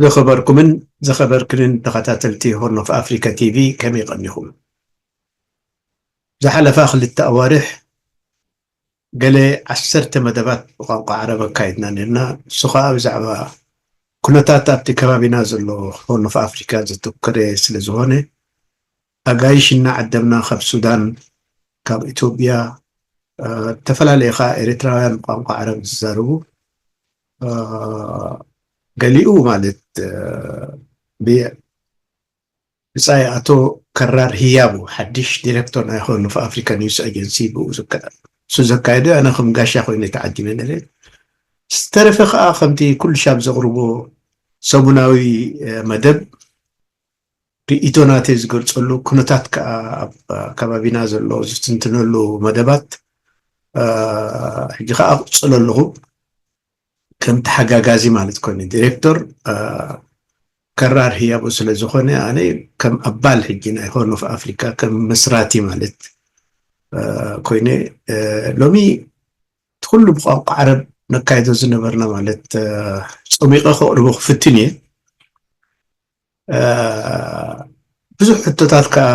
ዝኸበርኩምን ዝኸበርክንን ተኸታተልቲ ሆርን ኦፍ ኣፍሪካ ቲቪ፣ ከመይ ቀኒኹም? ዝሓለፋ ክልተ ኣዋርሕ ገለ ዓሰርተ መደባት ብቋንቋ ዓረብ ኣካይድና ነርና። እሱ ኸኣ ብዛዕባ ኩነታት ኣብቲ ከባቢና ዘሎ ሆርን ኦፍ ኣፍሪካ ዘተኮረ ስለ ዝኾነ፣ ኣጋይሽ እናዓደምና ካብ ሱዳን፣ ካብ ኢትዮጵያ፣ እ፣ ዝተፈላለየ ኸኣ ኤርትራውያን ቋንቋ ዓረብ ዝዛረቡ፣ እ፣ ገሊኡ ማለት፣ እ፣ ብ-፣ ብጻይ ኣቶ ከራር ህያቡ፣ ሓድሽ ዲሬክቶር ናይ ሆርን ኦፍ ኣፍሪካ ኒውስ ኣጀንሲ፣ ብኡ ዝከ-፣ እሱ ዘካየዶ፣ ኣነ ከም ጋሻ ኮይነ ተዓዲመ ነይረ። ዝተረፈ ከኣ ከምቲ ኩሉ ሻብ ዘቕርቦ ሰሙናዊ፣ እ፣ መደብ ርእይቶ ናተይ ዝገልጸሉ፣ ኩነታት ከኣ ኣብ ከባቢና ዘሎ ዝትንትነሉ መደባት፣ እ፣ ሕጂ ከኣ እቕጽሎ ኣለኹ። ከም ተሓጋጋዚ ማለት ኮይኑ፣ ዲሬክቶር፣ እ፣ ከራር ህያቡ ስለ ዝኾነ፣ ኣነ ከም ኣባል ሕጂ ናይ ሆርን ኦፍ ኣፍሪካ ከም መስራቲ ማለት፣ እ፣ ኮይነ፣ እ፣ ሎሚ እቲ ኩሉ ብቋንቋ ዓረብ ነካይዶ ዝነበርና ማለት፣ እ፣ ጸሚቐ ከቕርቦ ክፍትን እየ። እ፣ ብዙሕ ሕቶታት ከኣ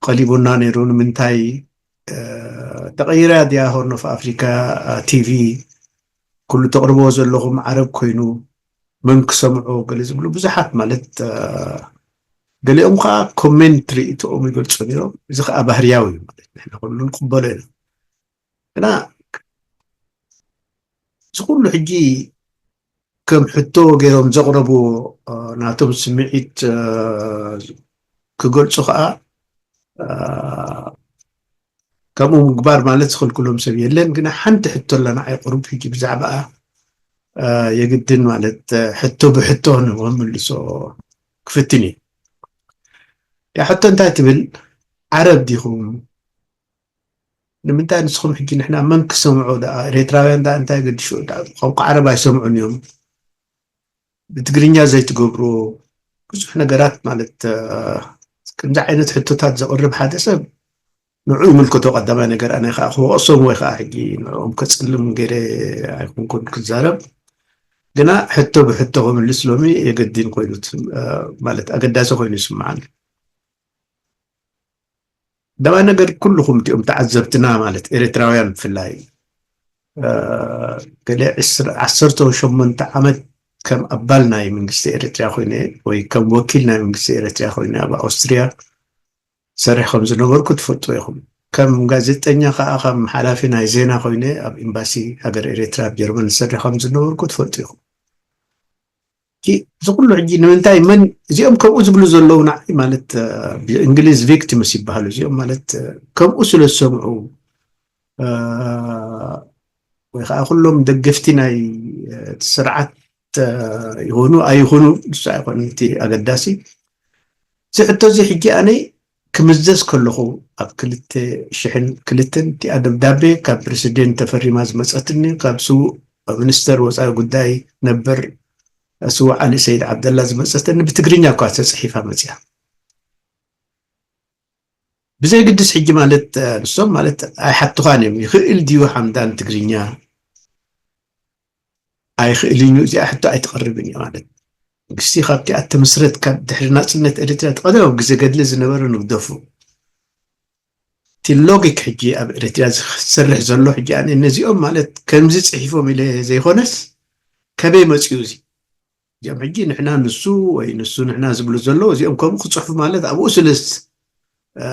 ቀሊቡና ነይሩ። ንምንታይ፣ እ፣ ተቐይራ ድያ ሆርን ኦፍ ኣፍሪካ፣ እ፣ ቲቪ? ኩሉ ተቕርቦ ዘለኹም ዓረብ ኮይኑ መን ክሰምዖ? ገለ ዝብሉ ብዙሓት ማለት፣ እ፣ ገሊኦም ከኣ ኮሜንት ርእይቶኦም ይገልጹ ነይሮም። እዚ ከኣ ባህርያዊ እዩ ማለት ንሕና ኩሉ ንቕበሎ ኢና። ግና እዚ ኩሉ ሕጂ ከም ሕቶ ገይሮም ዘቕረብዎ፣ እ፣ ናቶም ስምዒት፣ እ፣ ክገልጹ ከኣ፣ እ፣ ከምኡ ምግባር ማለት ዝኽልክሎም ሰብ የለን። ግና ሓንቲ ሕቶ ኣላ ንዓይ ቁሩብ ሕጂ ብዛዕባኣ፣ እ፣ የግድን ማለት፣ እ፣ ሕቶ ብሕቶ ንመምልሶ ክፍትን እየ። ያ ሕቶ እንታይ ትብል? ዓረብ ዲኹም? ንምንታይ ንስኹም ሕጂ ንሕና መን ክሰምዖ ደኣ? ኤርትራውያን ደኣ እንታይ ገድሾ? ደኣ ቋንቋ ዓረብ ኣይሰምዑን እዮም። ብትግርኛ ዘይትገብርዎ ብዙሕ ነገራት ማለት፣ እ፣ ከምዚ ዓይነት ሕቶታት ዘቕርብ ሓደ ሰብ ንዑ ይምልከቶ። ቀዳማይ ነገር ኣነ ከዓ ክወቕሶም ወይ ከዓ ሕጂ ንዕኦም ከጽልም ገይረ ኣይኮንኩን ክዛረብ። ግና ሕቶ ብሕቶ ክምልስ ሎሚ የገዲን ኮይኑ ትም-፣ እ፣ ማለት ኣገዳሲ ኮይኑ ይስምዓኒ። ቀዳማይ ነገር ኩልኹም እቲኦም ተዓዘብትና ማለት ኤርትራውያን ብፍላይ፣ እ፣ ገለ ዕስራ፣ ዓሰርተ ሸሞንተ ዓመት ከም ኣባል ናይ መንግስቲ ኤርትራ ኮይነ ወይ ከም ወኪል ናይ መንግስቲ ኤርትራ ኮይነ ኣብ ኣውስትርያ ሰርሕ ከም ዝነበርኩ ትፈልጡ ኢኹም። ከም ጋዜጠኛ ከዓ ከም ሓላፊ ናይ ዜና ኮይነ ኣብ ኤምባሲ ሃገር ኤርትራ ኣብ ጀርመን ዝሰርሕ ከም ዝነበርኩ ትፈልጡ ኢኹም። እቲ፣ እዚ ኩሉ ሕጂ ንምንታይ መን እዚኦም ከምኡ ዝብሉ ዘለዉ ንዓይ ማለት፣ እ፣ ብእንግሊዝ ቪክቲምስ ይበሃሉ። እዚኦም ማለት፣ እ፣ ከምኡ ስለ ዝሰምዑ፣ እ፣ ወይ ከዓ ኩሎም ደገፍቲ ናይ፣ እ፣ እቲ ስርዓት፣ እ፣ ይኹኑ ኣይኹኑ ንሱ ኣይኮነን እቲ ኣገዳሲ። እዚ ሕቶ እዚ ሕጂ ኣነ ክምዘዝ ከለኹ ኣብ ክልተ ሽሕን ክልተን እቲኣ ደብዳቤ ካብ ፕረሲደንት ተፈሪማ ዝመጸትኒ ካብ ስዉእ ሚኒስተር ወጻኢ ጉዳይ ነበር ስዉእ ዓሊ ሰይድ ዓብደላ ዝመጸተኒ ብትግርኛ እኳ ተጽሒፋ መጽያ። ብዘይ ግድስ ሕጂ ማለት፣ እ፣ ንሶም ማለት ኣይሓትኻን እዮም። ይኽእል ድዩ ሓምዳን ትግርኛ? ኣይኽእልን እዩ። እዚኣ ሕቶ ኣይትቐርብን እዩ ማለት። መንግስቲ ካብቲ ኣተመስረት ካብ ድሕሪ ናጽነት ኤርትራ እቲ ቀደም ኣብ ግዜ ገድሊ ዝነበረ ንግደፉ። እቲ ሎጊክ ሕጂ ኣብ ኤርትራ ዝሰርሕ ዘሎ ሕጂ ኣነ ነዚኦም ማለት ከምዚ ጽሒፎም ኢለ ዘይኮነስ ከበይ መጽኡ እዚ? እዚኦም ሕጂ ንሕና ንሱ ወይ ንሱ ንሕና ዝብሉ ዘለዉ እዚኦም ከምኡ ክጽሕፉ ማለት ኣብኡ ስለ ዝ-፣ እ፣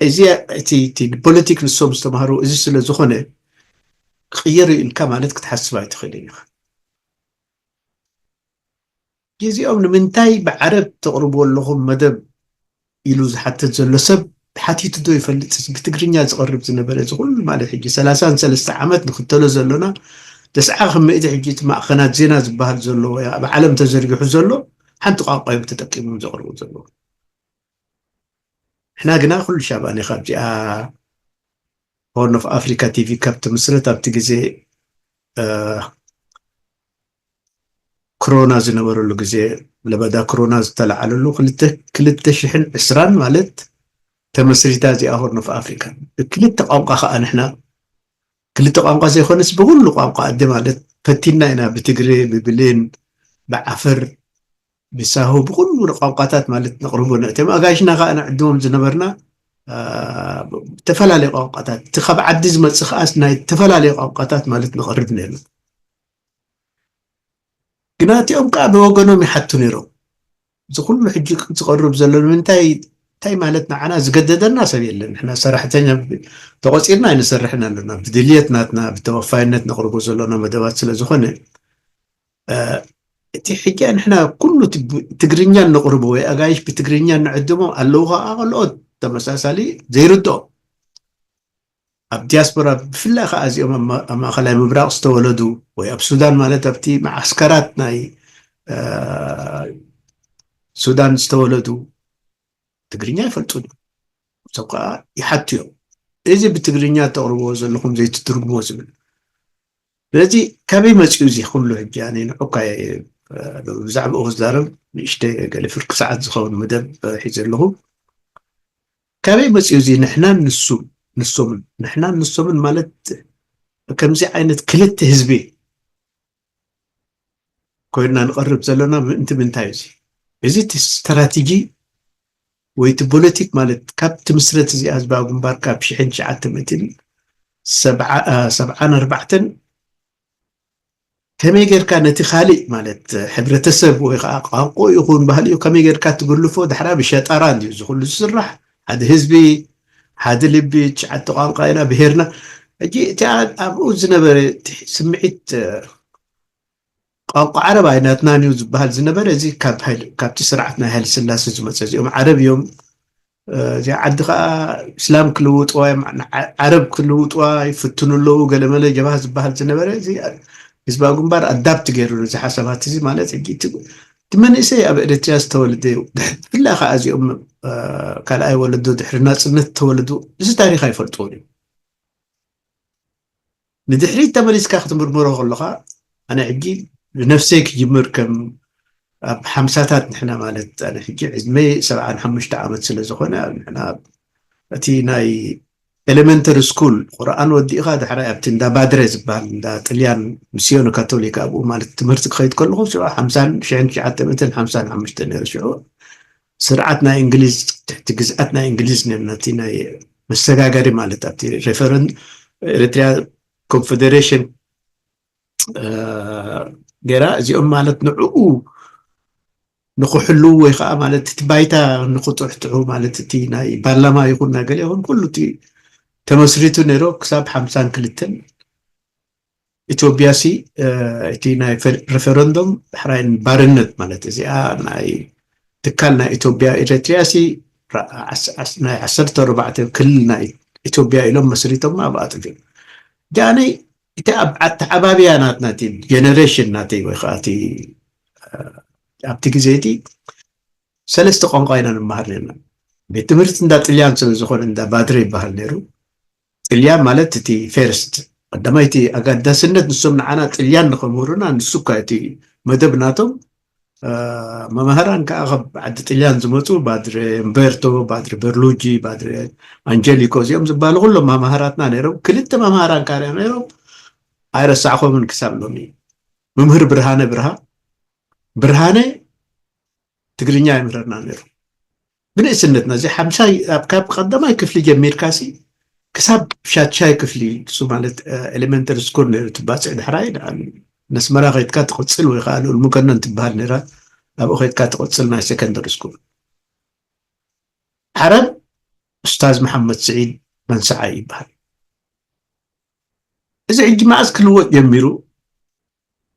እዚ እቲ፣ እቲ ፖለቲክ ንሶም ዝተማሃሩ እዚ ስለ ዝኾነ ክቕየር እዩ ኢልካ ማለት ክትሓስብ ኣይትኽእልን ኢኻ። እዚኦም ንምንታይ ብዓረብ ተቕርብዎ ኣለኹም መደብ ኢሉ ዝሓትት ዘሎ ሰብ ሓቲቱ ዶ ይፈልጥ? እዚ ብትግርኛ ዝቐርብ ዝነበረ እዚ ኩሉ ማለት ሕጂ ሰላሳን ሰለስተ ዓመት ንኽተሎ ዘሎና ተስዓ ከም ምእቲ ሕጂ እቲ ማዕኸናት ዜና ዝበሃል ዘሎ ወይ ኣብ ዓለም ተዘርጊሑ ዘሎ ሓንቲ ቋንቋ እዮም ተጠቂሞም ዘቕርቡ ዘለዉ። ንሕና ግና ኩሉ ሻባኒ ካብዚኣ ሆርን ኦፍ ኣፍሪካ ቲቪ ካብ ትምስረት ኣብቲ ግዜ፣ እ፣ ክሮና ዝነበረሉ ግዜ፣ ለበዳ ክሮና ዝተለዓለሉ ክልተ፣ ክልተ ሽሕን ዕስራን ማለት ተመስሪታ እዚኣ ሆርን ኦፍ ኣፍሪካ። ብክልተ ቋንቋ ከዓ ንሕና፣ ክልተ ቋንቋ ዘይኮነስ ብኩሉ ቋንቋ ኣደ ማለት ፈቲና ኢና፣ ብትግሬ፣ ብብሌን፣ ብዓፈር፣ ብሳሆ፣ ብኹሉ ቋንቋታት ማለት ነቕርቦ። ነእቶም ኣጋይሽና ከዓ ንዕድሞም ዝነበርና፣ አ፣ ብተፈላለየ ቋንቋታት፣ እቲ ካብ ዓዲ ዝመጽእ ከዓስ ናይ ዝተፈላለየ ቋንቋታት ማለት ነቕርብ ነርና። ግና እቲኦም ከዓ ብወገኖም ይሓቱ ነይሮም። እዚ ኩሉ ሕጂ ዝቐርብ ዘሎ ንምንታይ፣ እንታይ ማለት ንዓና ዝገደደና ሰብ የለን። ንሕና ሰራሕተኛ ተቖጺርና ኣይንሰርሕን ኣለና። ብድልየት ናትና፣ ብተወፋይነት ነቕርቦ ዘለና መደባት ስለ ዝኾነ፣ እ፣ እቲ ሕጂ ንሕና ኩሉ እቲ ብ-፣ ትግርኛ ነቕርቦ ወይ ኣጋይሽ ብትግርኛ ንዕድሞ ኣለዉ ከዓ፣ ካልኦት ተመሳሳሊ ዘይርድኦም ኣብ ዲያስፖራ ብፍላይ ከዓ እዚኦም ኣብ ማ-፣ ኣብ ማእኸላይ ምብራቕ ዝተወለዱ ወይ ኣብ ሱዳን ማለት ኣብቲ መዓስከራት ናይ፣ እ፣ ሱዳን ዝተወለዱ ትግርኛ ይፈልጡ ድዮም? ሰብ ከዓ ይሓቱ እዮም። እዚ ብትግርኛ ተቕርብዎ ዘለኹም ዘይትትርጉሞ ዝብል። ስለዚ ካበይ መፂኡ እዚ ኩሉ? ሕጂ ኣነ ንዑ እኳ እየ፣ እ፣ ብዛዕባኡ ክዛረብ ንእሽተይ ገለ ፍርቂ ሰዓት ዝኸውን መደብ፣ እ፣ ሒዘ ኣለኹ። ካበይ መፂኡ እዚ ንሕናን ንሱ፣ ንሶምን፣ ንሕናን ንሶምን ማለት ከምዚ ዓይነት ክልተ ህዝቢ ኮይንና ንቐርብ ዘለና ምእንቲ ምንታይ እዩ እዚ? እዚ እቲ ስትራቴጂ ወይ እቲ ፖለቲክ ማለት ካብ ትምስረት እዚኣ ህዝባዊ ግንባር ካብ ሽሕን ትሽዓተ ሚእትን ሰብዓ፣ አ፣ ሰብዓን ኣርባዕተን ከመይ ጌርካ ነቲ ካልእ ማለት ሕብረተሰብ ወይ ከዓ ቋንቋ ይኹን ባህሊ ከመይ ጌርካ ትግልፎ ድሕራ ብሸጣራ እንድዩ እዚ ኩሉ ዝስራሕ። ሓደ ህዝቢ፣ ሓደ ልቢ፣ ትሽዓተ ቋንቋ ኢና ብሄርና። ሕጂ እቲ ኣ-፣ ኣብኡ ዝነበረ እቲ ስምዒት፣ እ፣ ቋንቋ ዓረብ ኣይናትናን እዩ ዝበሃል ዝነበረ፣ እዚ ካብ ሃይለ-፣ ካብቲ ስርዓት ናይ ሃይለ ስላሴ ዝመፀ፣ እዚኦም ዓረብ እዮም፣ እ፣ እዚኣ ዓዲ ከዓ እስላም ክልውጥዋ እዮም፣ ዓ-፣ ዓረብ ክልውጥዋ ይፍትኑ ኣለዉ፣ ገለመለ ጀብሃ ዝበሃል ዝነበረ፣ እዚ ህዝባዊ ግንባር ኣዳፕት ገይሩ ነዚ ሓሳባት እዚ ማለት፣ ሕጂ እቲ፣ እቲ መንእሰይ ኣብ ኤርትራ ዝተወለደ እዩ። ድሕ-፣ ብፍላይ ከዓ እዚኦም፣ እ፣ ካልኣይ ወለዶ ድሕሪ ናፅነት ዝተወለዱ፣ እዚ ታሪኽ ኣይፈልጥዎን እዮም። ንድሕሪት ተመሊስካ ክትምርምሮ ከለኻ፣ ኣነ ሕጂ ብነፍሰይ ክጅምር፣ ከም ኣብ ሓምሳታት ንሕና ማለት፣ ኣነ ሕጂ ዕድመይ ሰብዓን ሓሙሽተ ዓመት ስለ ዝኾነ፣ ኣብ ንሕና እቲ ናይ ኤሌመንተሪ ስኩል ቁርኣን ወዲእኻ፣ ዳሕራይ ኣብቲ እንዳ ባድረ ዝበሃል፣ እንዳ ጥልያን፣ ሚስዮን ካቶሊክ፣ ኣብኡ ማለት ትምህርቲ ክኸይድ ከለኹ፣ ሽዑ ሓምሳን፣ ሽሕን ትሽዓተ ሚእትን ሓምሳን ሓሙሽተ ነይሩ። ሽዑ ስርዓት ናይ እንግሊዝ፣ ትሕቲ ግዝኣት ናይ እንግሊዝ ነይሩ። ነቲ ናይ መሰጋገሪ ማለት ኣብቲ ሬፈረን-፣ ኤሪትሪያ ኮንፌዴሬሽን፣ እ፣ ገይራ፣ እዚኦም ማለት ንዕኡ ንኽሕልዉ ወይ ከዓ ማለት እቲ ባይታ ንኽጥሕጥሑ ማለት እቲ ናይ ፓርላማ ይኹን ናይ ገለ ይኹን ኩሉ እቲ ተመስሪቱ ነይሩ ክሳብ ሓምሳን ክልተን። ኢትዮጵያ ሲ፣ እ፣ እቲ ናይ ፈ-፣ ሬፈረንዱም ዳሕራይ ባርነት ማለት እዚኣ ናይ ትካል ናይ ኢትዮጵያ ኤሪትሪያ ሲ ራ-፣ ዓስ-፣ ዓስ-፣ ናይ ዓሰርተ ኣርባዕተ ክልል ናይ ኢትዮጵያ ኢሎም መስሪቶም ኣብ ኣጥፊ። ጃኒ እቲ ኣብ ኣተዓባብያ ናትና እቲ ጀነሬሽን ናተይ ወይ ከዓ እቲ፣ እ፣ ኣብቲ ግዜ እቲ ሰለስተ ቋንቋ ኢና ንመሃር ነርና። ቤት ትምህርቲ እንዳ ጥልያን ስለ ዝኾነ እንዳ ባድረ ይበሃል ነይሩ። ጥልያን ማለት እቲ ፌርስት ቀዳማይ እቲ ኣጋዳስነት ንሶም ንዓና ጥልያን ንኸምህሩና ንሱ እኳ እቲ መደብ ናቶም፣ እ፣ መማህራን ከዓ ካብ ዓዲ ጥልያን ዝመፁ ባድረ እምበርቶ፣ ባድረ በርሉጂ፣ ባድረ ኣንጀሊኮ እዚኦም ዝበሃሉ ኩሎም መማህራትና ነይሮም። ክልተ መማህራን ከዓ ነይሮም ኣይረሳዕኮምን ክሳብ ሎሚ። መምህር ብርሃነ ብርሃ፣ ብርሃነ ትግርኛ ይምህረና ነይሩ። ብንእስነትና እዚ ሓምሳይ ኣብ ካብ ቀዳማይ ክፍሊ ጀሚርካ ሲ ክሳብ ሻድሻይ ክፍሊ እሱ ማለት፣ እ፣ ኤሌመንተሪ ስኩል ነይሩ ትባፅዕ። ዳሕራይ ንኣን-፣ ነስመራ ከይድካ ትቕፅል ወይ ከዓ ልኡል ሙከነን ትበሃል ነይራ። ኣብኡ ከይድካ ትቕፅል ናይ ሴኮንደሪ ስኩል። ዓረብ ኡስታዝ መሓመድ ስዒድ መንሰዓይ ይበሃል። እዚ ሕጂ መዓስ ክልወጥ ጀሚሩ?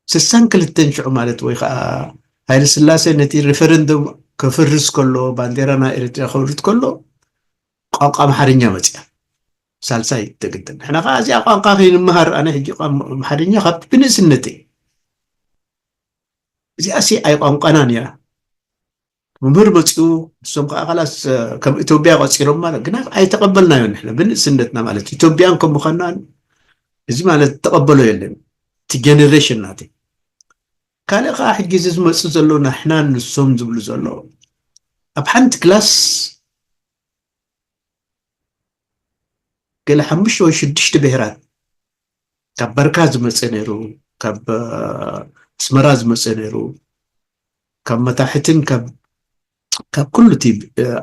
ስሳን ክልተን ሽዑ ማለት ወይ ከዓ ሃይለ ስላሴ ነቲ ሬፈረንደም ከፍርስ ከሎ፣ ባንዴራ ናይ ኤርትራ ከውርድ ከሎ፣ ቋንቋ ኣምሓርኛ መፅያ። ሳልሳይ ተግድን። ንሕና ከዓ እዚኣ ቋንቋ ከይንመሃር፣ ኣነ ሕጂ ቋንቋ ኣምሓርኛ ካብ ብንእስነተይ። እዚኣ ሲ ኣይቋንቋናን እያ። መምህር መፅኡ፣ ንሶም ከዓ ካላስ፣ እ፣ ከም ኢትዮጵያ ቆፂሮም ማለት፣ ግና ኣይተቐበልናዮን ንሕና ብንእስነትና ማለት፣ ኢትዮጵያን ከም ምዃንናን፣ እዚ ማለት ተቐበሎ የለን። እቲ ጀነሬሽን ናተይ። ካልእ ከዓ ሕጂ እዚ ዝመፅእ ዘሎ ንሕናን ንሶም ዝብሉ ዘሎ፣ ኣብ ሓንቲ ክላስ ገለ ሓሙሽተ ወይ ሽዱሽተ ብሄራት፣ ካብ በርካ ዝመፀ ነይሩ፣ ካብ፣ እ፣ ኣስመራ ዝመፀ ነይሩ፣ ካብ መታሕትን ካብ ካብ ኩሉ እቲ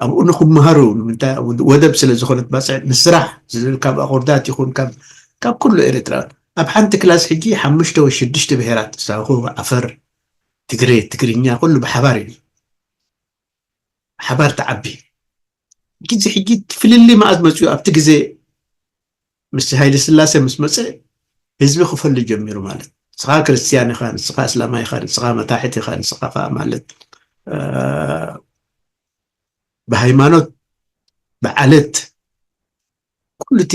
ኣብኡ ንክመሃሩ ንምንታይ ወደብ ስለ ዝኾነት ባፅዕ ንስራሕ ዝብል ካብ ኣቑርዳት ይኹን ካብ ካብ ኩሉ ኤርትራ ኣብ ሓንቲ ክላስ ሕጂ ሓሙሽተ ወይ ሽዱሽተ ብሄራት ሳሆ፣ ዓፈር፣ ትግሬ፣ ትግርኛ ኩሉ ብሓባር እዩ ሓባር ተዓቢ። ግዜ ሕጂ ፍልልይ መኣዝ መፅኡ ኣብቲ ግዜ ምስ ሃይለ ስላሴ ምስ መፀ ህዝቢ ክፈሊ ጀሚሩ ማለት ንስኻ ክርስትያን ኢኻ ንስኻ እስላማይ ኢኻ ንስኻ መታሕት ኢኻ ንስኻ ከዓ ማለት ብሃይማኖት ብዓለት ኩሉ እቲ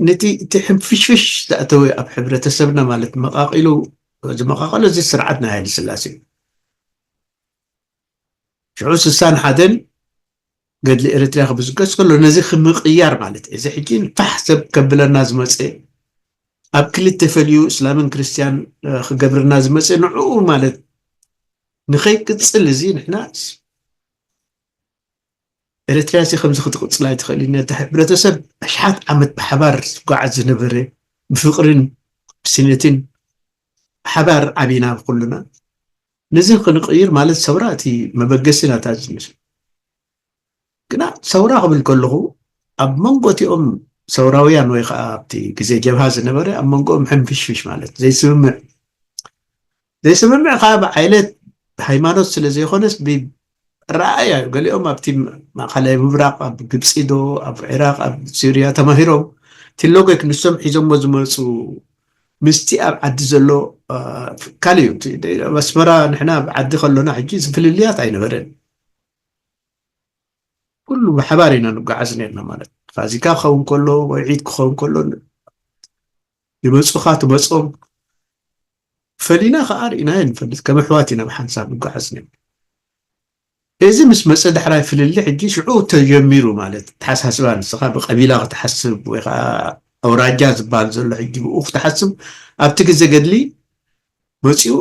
ነቲ እቲ ሕንፍሽፍሽ ዝኣተወ ኣብ ሕብረተሰብና ማለት መቃቂሉ ዝመቃቀሎ እዚ ስርዓት ናይ ሃይለ ስላሴ እዩ ሽዑ ስሳን ሓደን ገድሊ ኤርትራ ክብዝገስ ከሎ ነዚ ክምቕያር ማለት እዚ ሕጂ ንፋሕ ሰብ ከብለና ዝመፀ ኣብ ክልተ ፈልዩ እስላምን ክርስትያን ክገብርና ዝመፀ ንዕኡ ማለት ንኸይቅፅል እዚ ንሕና ኤርትራ ሲ ከምዚ ክትቅፅል ኣይትኽእልን እያ። እቲ ሕብረተሰብ ኣሽሓት ዓመት ብሓባር ዝጓዓዝ ዝነበረ ብፍቅርን ብስነትን ብሓባር ዓቢና ኩልና ነዚ ክንቅይር ማለት ሰውራ እቲ መበገሲ ናታ ዝመስል ግና ሰውራ ክብል ከለኹ ኣብ መንጎ እቲኦም ሰውራውያን ወይ ከዓ ኣብቲ ግዜ ጀብሃ ዝነበረ ኣብ መንጎኦም ሕንፍሽፍሽ ማለት ዘይስምምዕ ዘይስምምዕ ከዓ ብዓይለት ብሃይማኖት ስለ ዘይኮነስ ብረኣያ እዩ ገሊኦም ኣብቲ ማእኸላይ ምብራቅ ኣብ ግብፂ ዶ ኣብ ዒራቅ ኣብ ሲርያ ተማሂሮም እቲ ሎጊክ ንሶም ሒዞሞ ዝመፁ ምስቲ ኣብ ዓዲ ዘሎ ካልእ እዩ ኣብ ኣስመራ ንሕና ኣብ ዓዲ ከሎና ሕጂ እዚ ፍልልያት ኣይነበረን ኩሉ ብሓባር ኢና ንጓዓዝ ነርና ማለት ፋሲካ ክኸውን ከሎ ወይ ዒድ ክኸውን ከሎ ይመፁኻ ትመፆም ፈሊና ከዓ ርኢናዮ ንፈልጥ ከም ኣሕዋት ኢና ብሓንሳብ ንጓዓዝ ነርና እዚ ምስ መፀ ዳሕራይ ፍልልይ ሕጂ ሽዑ ተጀሚሩ ማለት ተሓሳስባ ንስኻ ብቀቢላ ክትሓስብ ወይ ከዓ ኣውራጃ ዝበሃል ዘሎ ሕጂ ብኡ ክትሓስብ ኣብቲ ግዜ ገድሊ መፂኡ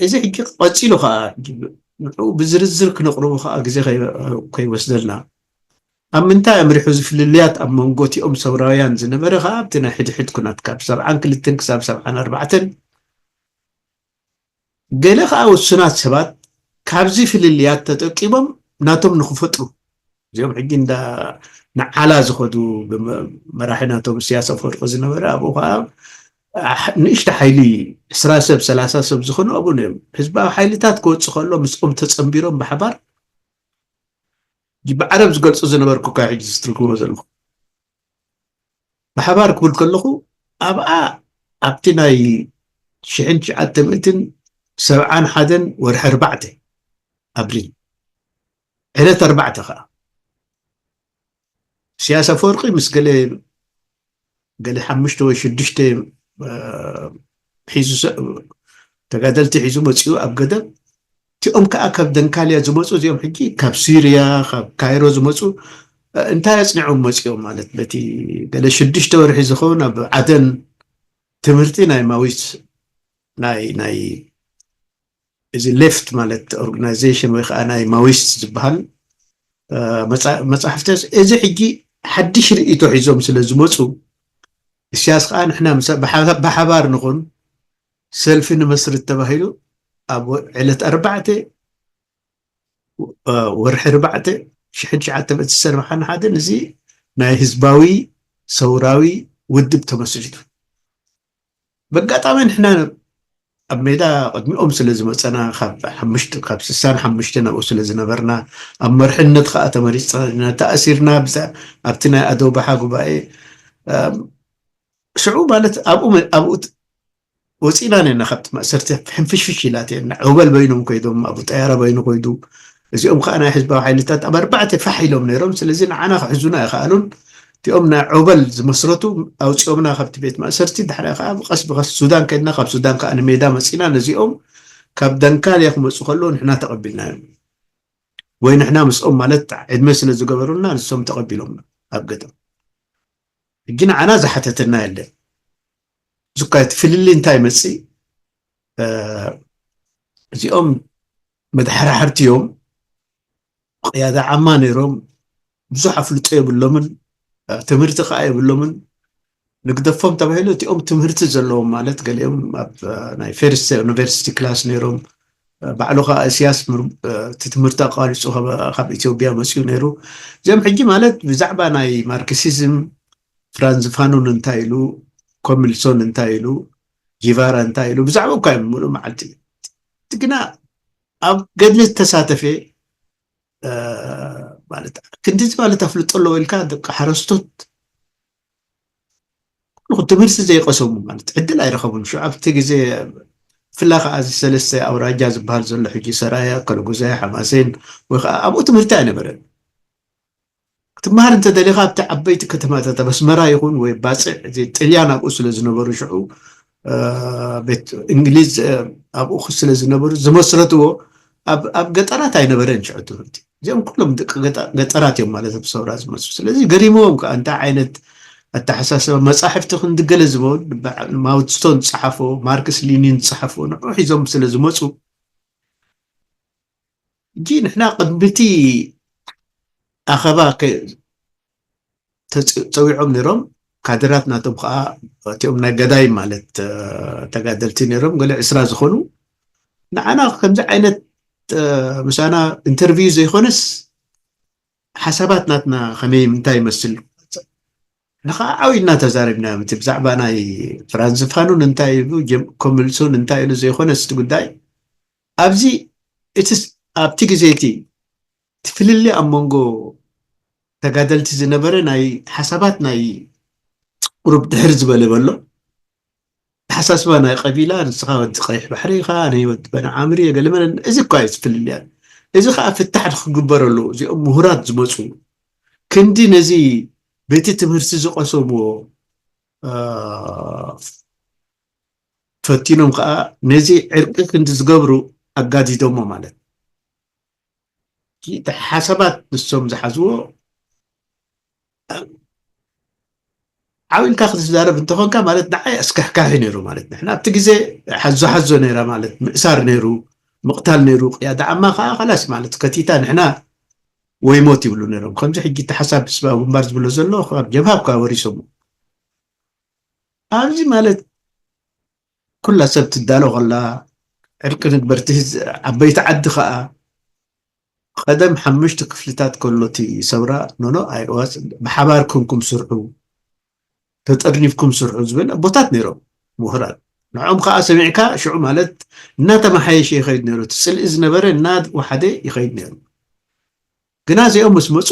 እዚ ሕጂ ቀፂሉ ከዓ ንኡ ብዝርዝር ክነቅርቡ ከዓ ግዜ ከይወስደልና ኣብ ምንታይ ኣምሪሑ ዝፍልልያት ኣብ መንጎ እቲኦም ሰውራውያን ዝነበረ ከዓ ኣብቲ ናይ ሕድሕድ ኩናት ካብ ሰብዓን ክልተን ክሳብ ሰብዓን ኣርባዕተን ገለ ከዓ ውሱናት ሰባት ካብዚ ፍልልያት ተጠቂሞም ናቶም ንክፈጥሩ እዚኦም ሕጂ እንዳ ንዓላ ዝኸዱ መራሒ ናቶም ስያስ ኣፈወርቂ ዝነበረ ኣብኡ ከዓ ንእሽተ ሓይሊ ዕስራ ሰብ ሰላሳ ሰብ ዝኾኑ ኣብኡ ነዮም ህዝባዊ ሓይልታት ክወፅእ ከሎ ምስኦም ተፀንቢሮም ብሓባር ብዓረብ ዝገልፁ ዝነበርኩ ካ ሕጂ ዝትርጉሞ ዘለኹ ብሓባር ክብል ከለኹ ኣብኣ ኣብቲ ናይ ሽሕን ትሽዓተ ሚእትን ሰብዓን ሓደን ወርሒ ኣርባዕተ ኣብሪል ዕለት ኣርባዕተ ከዓ ስያስ ኣፈወርቂ ምስ ገለ ገለ ሓሙሽተ ወይ ሽዱሽተ ሒዙ ተጋደልቲ ሒዙ መፂኡ ኣብ ገደብ እቲኦም ከዓ ካብ ደንካልያ ዝመፁ እዚኦም ሕጂ ካብ ሲርያ ካብ ካይሮ ዝመፁ እንታይ ኣፅኒዖም መፂኦም ማለት በቲ ገለ ሽዱሽተ ወርሒ ዝኸውን ኣብ ዓደን ትምህርቲ ናይ ማዊስ ናይ ናይ እዚ ሌፍት ማለት ኦርጋናይዜሽን ወይ ከዓ ናይ ማዊስት ዝበሃል መፃሕፍቲ እዚ ሕጂ ሓድሽ ርእይቶ ሒዞም ስለ ዝመፁ እስያስ ከዓ ንሕና ብሓባር ንኹን ሰልፊ ንመስርት ተባሂሉ ኣብ ዕለት ኣርባዕተ ወርሒ ኣርባዕተ ሽሕን ትሽዓተ ሚእትን ሰብዓን ሓደን እዚ ናይ ህዝባዊ ሰውራዊ ውድብ ተመስሪቱ በጋጣሚ ንሕና ኣብ ሜዳ ቅድሚኦም ስለ ዝመፀና ካብ ሓሙሽተ ካብ ስሳን ሓሙሽተ ናብኡ ስለ ዝነበርና ኣብ መርሕነት ከዓ ተመሪፅና ተኣሲርና ኣብቲ ናይ ኣደው ባሓ ጉባኤ ሽዑ ማለት ኣብኡ ኣብኡ ወፂእና ነና ካብቲ ማእሰርቲ ሕንፍሽፍሽ ኢላት እየና ዑበል በይኖም ኮይዶም ኣብ ጠያራ በይኑ ኮይዱ እዚኦም ከዓ ናይ ህዝባዊ ሓይልታት ኣብ ኣርባዕተ ፋሕ ኢሎም ነይሮም ስለዚ ንዓና ክሕዙና ይኸኣሉን እቲኦም ናይ ዑበል ዝመስረቱ ኣውፂኦምና ካብቲ ቤት ማእሰርቲ ድሕሪያ ከዓ ብቀስ ብቀስ ሱዳን ከድና ካብ ሱዳን ከዓ ንሜዳ መፂና ነዚኦም ካብ ደንካልያ ክመፁ ከለዉ ንሕና ተቐቢልናዮም ወይ ንሕና ምስኦም ማለት ዕድመ ስለ ዝገበሩልና ንሶም ተቐቢሎምና ኣብ ገጠም ሕጂ ንዓና ዝሓተተና የለን እዚኳ እቲ ፍልልይ እንታይ ይመፅእ እዚኦም መድሓራሕርቲ እዮም ቅያዳ ዓማ ነይሮም ብዙሕ ኣፍልጦ የብሎምን ትምህርቲ ከዓ የብሎምን ንግደፎም ተባሂሉ እቲኦም ትምህርቲ ዘለዎም ማለት ገሊኦም ኣብ ናይ ፈርስት ዩኒቨርሲቲ ክላስ ነይሮም ባዕሉ ከዓ እስያስ ምር- እቲ ትምህርቲ ኣቋሪፁ ካብ ኢትዮጵያ መፅኡ ነይሩ። እዚኦም ሕጂ ማለት ብዛዕባ ናይ ማርክሲዝም ፍራንዝ ፋኑን እንታይ ኢሉ፣ ኮሚልሶን እንታይ ኢሉ፣ ጂቫራ እንታይ ኢሉ ብዛዕባ እኳ እዮም ሙሉእ መዓልቲ ግና ኣብ ገድሊ ዝተሳተፈ ማለት ክንዲዚ ማለት ኣፍልጦ ኣለዎ ኢልካ ደቂ ሓረስቶት ትምህርቲ ዘይቀሰሙ ማለት ዕድል ኣይረኸቡን። ሽዑ ኣብቲ ግዜ ብፍላይ ከዓ እዚ ሰለስተ ኣውራጃ ዝበሃል ዘሎ ሕጂ ሰራየ፣ ከለጉዛይ፣ ሓማሴን ወይ ከዓ ኣብኡ ትምህርቲ ኣይነበረን። ክትመሃር እንተደሊኻ ኣብቲ ዓበይቲ ከተማታት ኣብ ኣስመራ ይኹን ወይ ባፅዕ እዚ ጥልያን ኣብኡ ስለ ዝነበሩ ሽዑ ቤት እንግሊዝ ኣብኡ ስለ ዝነበሩ ዝመስረትዎ ኣብ ገጠራት ኣይነበረን ሽዑ ትምህርቲ። እዚኦም ኩሎም ደቂ ገጠራት እዮም ማለት ኣብ ሰውራ ዝመፁ። ስለዚ ገሪምዎም ከዓ እንታይ ዓይነት ኣተሓሳሰባ መፃሕፍቲ ክንድገለ ዝበውን ማውትስቶን ዝፀሓፎ ማርክስ ሊኒን ዝፀሓፎ ንዑ ሒዞም ስለ ዝመፁ እጂ ንሕና ቅድሚቲ ኣኸባ ጸዊዖም ነይሮም። ካድራት ናቶም ከዓ እቲኦም ናይ ገዳይ ማለት ተጋደልቲ ነይሮም ገለ ዕስራ ዝኾኑ ንዓና ከምዚ ዓይነት ምሳና ኢንተርቪው ዘይኮነስ ሓሳባት ናትና ከመይ እንታይ ይመስል ንኸዓ ዓው ኢልና ተዛሪብና እቲ ብዛዕባ ናይ ፍራንዝ ፋኑን እንታይ ኢሉ ኮሚልሶን እንታይ ኢሉ ዘይኮነስ እቲ ጉዳይ ኣብዚ እቲ ኣብቲ ግዜ እቲ እቲ ፍልልይ ኣብ መንጎ ተጋደልቲ ዝነበረ ናይ ሓሳባት ናይ ቁሩብ ድሕር ዝበለ በሎ ተሓሳስባ ናይ ቀቢላ ንስኻ ወዲ ቀይሕ ባሕሪ ኢኻ ኣነ ወዲ በኒ ዓምሪ እየ ገለ መለ እዚ እኳ እዩ ፍልልያት እዚ ከዓ ፍታሕ ክግበረሉ እዚኦም ምሁራት ዝመፁ ክንዲ ነዚ ቤቲ ትምህርቲ ዝቀሰምዎ ፈቲኖም ከዓ ነዚ ዕርቂ ክንዲ ዝገብሩ ኣጋዲዶሞ ማለት ሓሳባት ንሶም ዝሓዝዎ ዓው ኢልካ ክትዛረብ እንተኾንካ ማለት ንዓይ ኣስካሕካሒ ነይሩ ማለት ንሕና ኣብቲ ግዜ ሓዞ ሓዞ ነይራ ማለት ምእሳር ነይሩ ምቕታል ነይሩ ቅያ ዳዓማ ከዓ ከላስ ማለት ከቲታ ንሕና ወይ ሞት ይብሉ ነይሮም ከምዚ ሕጂ እቲ ሓሳብ ስባ ግንባር ዝብሎ ዘሎ ካብ ጀብሃ እኳ ወሪሶም ኣብዚ ማለት ኩላ ሰብ ትዳሎ ከላ ዕርቂ ንግበርቲ ዓበይቲ ዓዲ ከዓ ቀደም ሓሙሽተ ክፍልታት ከሎ እቲ ሰውራ ኖኖ ኣይዋስ ብሓባር ኮንኩም ስርሑ ተጠርኒፍኩም ስርሑ ዝብል ኣቦታት ነይሮም ምሁራት ንዕኦም ከዓ ሰሚዕካ ሽዑ ማለት እናተመሓየሸ ይኸይድ ነይሩ እቲ ፅልኢ ዝነበረ እናወሓደ ይኸይድ ነይሩ ግና እዚኦም ምስ መፁ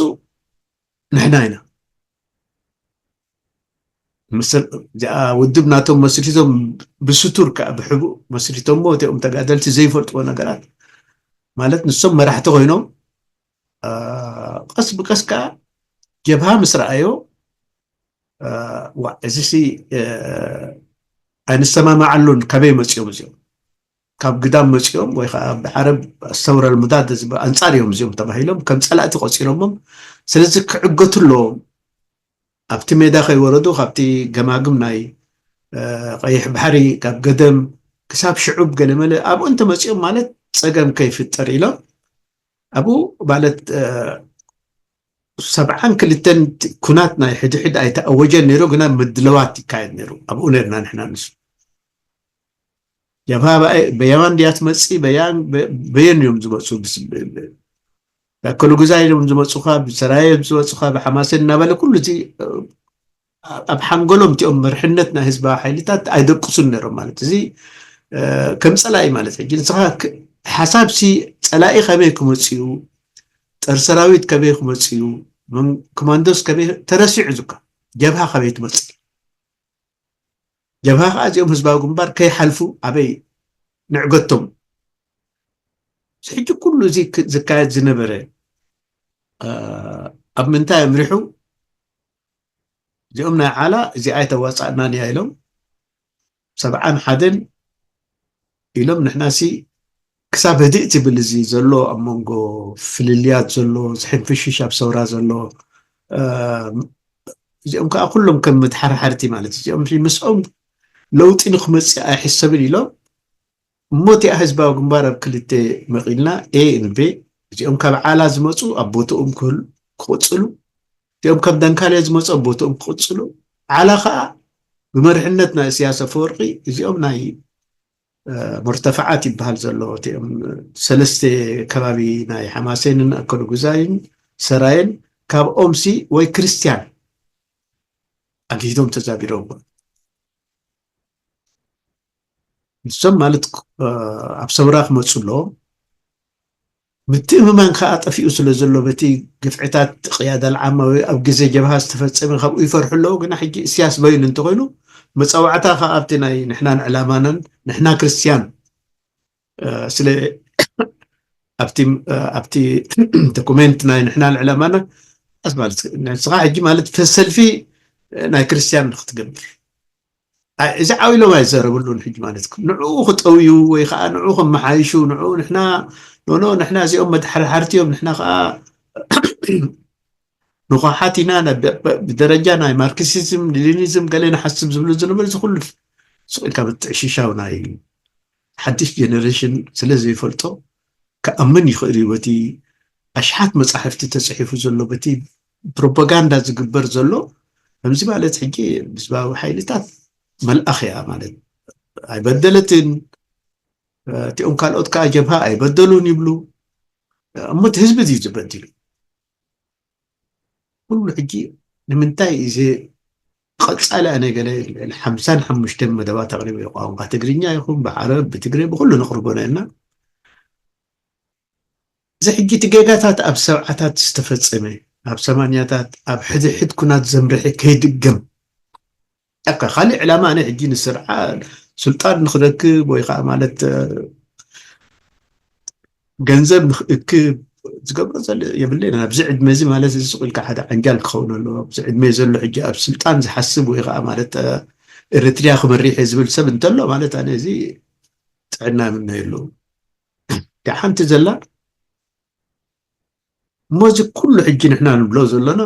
ንሕና ኢና እዚኣ ውድብ ናቶም መስሪቶም ብስቱር ከዓ ብሕቡእ መስሪቶሞ እቲኦም ተጋደልቲ ዘይፈልጥዎ ነገራት ማለት ንሶም መራሕቲ ኮይኖም ቀስ ብቀስ ከዓ ጀብሃ ምስ ረኣዮ እዚ ኣይንሰማማዓሉን ካበይ መፅኦም እዚኦም ካብ ግዳም መፂኦም ወይ ከዓ ብዓረብ ኣስተውረል ሙዳድ ኣንፃር እዮም እዚኦም ተባሂሎም ከም ፀላእቲ ቆፂሮሞም ስለዚ ክዕገቱ ኣለዎም ኣብቲ ሜዳ ከይወረዱ ካብቲ ገማግም ናይ ቀይሕ ባሕሪ ካብ ገደም ክሳብ ሽዑብ ገለመለ ኣብኡ እንተመፂኦም ማለት ፀገም ከይፍጠር ኢሎም ኣብኡ ማለት ሰብዓን ክልተን ኩናት ናይ ሕድሕድ ኣይተኣወጀን ነይሩ ግና ምድለዋት ይካየድ ነይሩ ኣብኡ ነርና ንሕና ንሱ ጀብሃ በየማን ድያ ትመፅእ በየን እዮም ዝመፁ ኣከሉ ግዛይ እዮም ዝመፁኻ ብሰራየ እዮም ዝመፁኻ ብሓማሰን እናበለ ኩሉ እቲ ኣብ ሓንጎሎም እቲኦም መርሕነት ናይ ህዝባዊ ሓይልታት ኣይደቅሱን ነይሮም ማለት እዚ ከም ፀላኢ ማለት ሕጂ ንስኻ ሓሳብ ሲ ፀላኢ ከመይ ክመፅኡ ጦር ሰራዊት ከመይ ክመፅኡ ኮማንዶስ ከመይ ተረሲዑ ዝካ ጀብሃ ከመይ ትመፅእ ጀብሃ ከዓ እዚኦም ህዝባዊ ግንባር ከይሓልፉ ኣበይ ንዕገቶም ሕጂ ኩሉ እዚ ዝካየድ ዝነበረ ኣብ ምንታይ ኣምሪሑ እዚኦም ናይ ዓላ እዚኣ ኣይተዋፃእናን እያ ኢሎም ሰብዓን ሓደን ኢሎም ንሕናሲ ክሳብ ህድእ ትብል እዚ ዘሎ ኣብ መንጎ ፍልልያት ዘሎ ዝሕንፍሽሽ ኣብ ሰውራ ዘሎ እዚኦም ከዓ ኩሎም ከም መድሓርሓርቲ ማለት እዚኦም ምስኦም ለውጢ ንክመፅእ ኣይሕሰብን ኢሎም እሞ እቲኣ ህዝባዊ ግንባር ኣብ ክልተ መቒልና ኤ ን ቤ እዚኦም ካብ ዓላ ዝመፁ ኣብ ቦትኦም ክቕፅሉ እዚኦም ካብ ዳንካልያ ዝመፁ ኣብ ቦትኦም ክቕፅሉ ዓላ ከዓ ብመርሕነት ናይ እስያስ ኣፈወርቂ እዚኦም ናይ መርተፍዓት ይበሃል ዘሎ፣ እቲኦም ሰለስተ ከባቢ ናይ ሓማሴንን ኣከለጉዛይን ሰራየን፣ ካብ ኦምሲ ወይ ክርስቲያን ኣግሂዶም ተዛቢሮም። ንሶም ማለት ኣብ ሰውራ ክመፁ ኣለዎም። ምትእምማን ከዓ ጠፊኡ ስለ ዘሎ በቲ ግፍዕታት ቅያዳ ልዓማ ወይ ኣብ ግዜ ጀብሃ ዝተፈፀመ ካብኡ ይፈርሑ ኣለዉ። ግና ሕጂ እስያስ በይኑ እንተኮይኑ መፀዋዕታ ከዓ ኣብቲ ናይ ንሕናን ዕላማናን ንሕና ክርስትያን ስለ ኣብቲ ኣብቲ ዶኩሜንት ናይ ንሕናን ዕላማና ኣስ ማለት ንስኻ ሕጂ ማለት ሰልፊ ናይ ክርስትያን ክትገብር እዚ ዓው ኢሎም ኣይዘረብሉን። ሕጂ ማለት ንዕኡ ክጠውዩ ወይ ከዓ ንዕኡ ከመሓይሹ ንዕኡ ንሕና ኖኖ ንሕና እዚኦም መድሓርሓርቲ እዮም፣ ንሕና ከዓ ንኳሓት ኢና፣ ብደረጃ ናይ ማርክሲዝም ሊኒዝም ገለ ንሓስብ ዝብሉ ዝነበሩ እዚ ኩሉ ስቕ ኢልካ ምትዕሽሻው ናይ ሓድሽ ጀነሬሽን ስለ ዘይፈልጦ ክኣምን ይኽእል እዩ። በቲ ኣሽሓት መጻሕፍቲ ተጽሒፉ ዘሎ በቲ ፕሮፓጋንዳ ዝግበር ዘሎ ከምዚ ማለት ሕጂ ህዝባዊ ሓይልታት መልኣኽ እያ ማለት ኣይበደለትን። እቲኦም ካልኦት ከዓ ጀብሃ ኣይበደሉን ይብሉ። እሞ እቲ ህዝቢ እዩ ዝበድሉ። ኩሉ ሕጂ ንምንታይ እዚ ቀጻሊ ኣነ ገለ ሓምሳን ሓሙሽተን መደባት ኣቕሪበ ቋንቋ ትግርኛ ይኹን ብዓረብ ብትግረ ብኩሉ ነቕርቦ ነና። እዚ ሕጂ እቲ ጌጋታት ኣብ ሰብዓታት ዝተፈጸመ ኣብ ሰማንያታት ኣብ ሕድሕድ ኩናት ዘምርሐ ከይድገም ኣካ ካሊእ ዕላማ ኣነ ሕጂ ንስርዓ ስልጣን ንክረክብ ወይ ከዓ ማለት ገንዘብ ንክእክብ ዝገብሮ ዘሎ የብለይን። ኣብዚ ዕድመ እዚ ማለት እዚ ስቕ ኢልካ ሓደ ዓንጃል ክኸውን ኣለዎ። ኣብዚ ዕድመ ዘሎ ሕጂ ኣብ ስልጣን ዝሓስብ ወይ ከዓ ማለት ኤርትርያ ክመሪሕ እየ ዝብል ሰብ እንተሎ ማለት ኣነ እዚ ጥዕና የምነየሉ። ሓንቲ ዘላ እሞ እዚ ኩሉ ሕጂ ንሕና ንብሎ ዘለና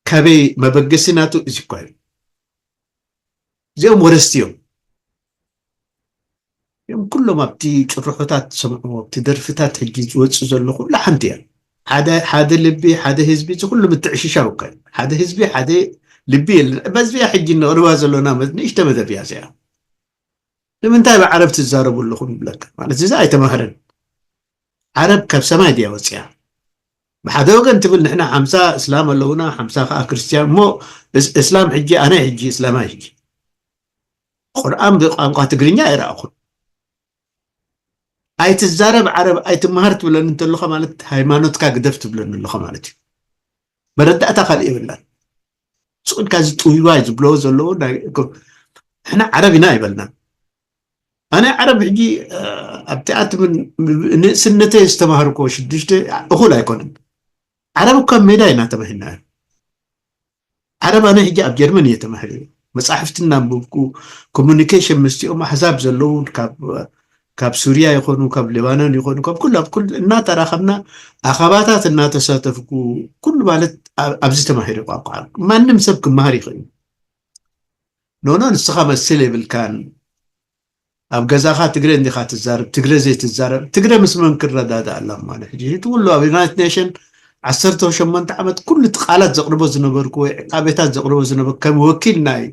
ካበይ መበገሲ ናቱ እዚ እኳ እዩ። እዚኦም ወረስቲ እዮም። እዮም ኩሎም ኣብቲ ጭርሖታት ትሰምዕዎ ኣብቲ ደርፍታት ሕጂ ዝወፅእ ዘሎ ኩሉ ሓንቲ እያ። ሓደ ሓደ ልቢ ሓደ ህዝቢ እዚ ኩሉ ምትዕሽሻው እኳ እዩ። ሓደ ህዝቢ ሓደ ልቢ የለን። በዚያ ሕጂ ነቕርባ ዘለና ንእሽተ መደብ እያ እዚኣ። ንምንታይ ብዓረብ ትዛረቡ ኣለኹም ይብለካ ማለት እዚ ኣይተማህረን። ዓረብ ካብ ሰማይ ድያ ወፅያ? ብሓደ ወገን ትብል ንሕና ሓምሳ እስላም ኣለውና ሓምሳ ከዓ ክርስትያን እሞ እስላም ሕጂ ኣነ ሕጂ እስላማይ ሕጂ ቁርኣን ብቋንቋ ትግርኛ ኣይረኣኹን። ኣይትዛረብ ዓረብ ኣይትመሃር ትብለኒ እንተለኻ ማለት ሃይማኖትካ ግደፍ ትብለኒ ኣለኻ ማለት እዩ። መረዳእታ ካልእ የብላን። ስቕ ኢልካ እዚ ጥውይዋይ ዝብለዎ ዘለዉ ናይ እኮ ንሕና ዓረብ ኢና ኣይበልናን። ኣነ ዓረብ ሕጂ ኣብቲ ኣትምን ንእስነተይ ዝተማሃርኮ ሽዱሽተ እኹል ኣይኮነን። ዓረብ እኳ ሜዳ ኢና ተማሂርናዮ። ዓረብ ኣነ ሕጂ ኣብ ጀርመን እየ ተማሂረ። መፃሕፍቲ እናንበብኩ ኮሙኒኬሽን ምስቲኦም ኣሕዛብ ዘለዉ ካብ ካብ ሱርያ ይኾኑ ካብ ሌባኖን ይኾኑ ካብ ኩሉ ኣብ ኩሉ እናተራኸብና ኣኻባታት እናተሳተፍኩ ኩሉ ማለት ኣብዚ ተማሂረ ቋንቋ። ማንም ሰብ ክመሃር ይኽእል። ኖኖ ንስኻ መስል የብልካን። ኣብ ገዛኻ ትግረ እንዲኻ ትዛረብ ትግረ ዘይትዛረብ ትግረ ምስ መን ክረዳዳእ ኣላ ማለት ሕጂ ትብሉ ኣብ ዩናይትድ ኔሽን ዓሰርተ ሸሞንተ ዓመት ኩሉ እቲ ቃላት ዘቕርቦ ዝነበርኩ ወይ ዕቃቤታት ዘቕርቦ ዝነበርኩ ከም ወኪል ናይ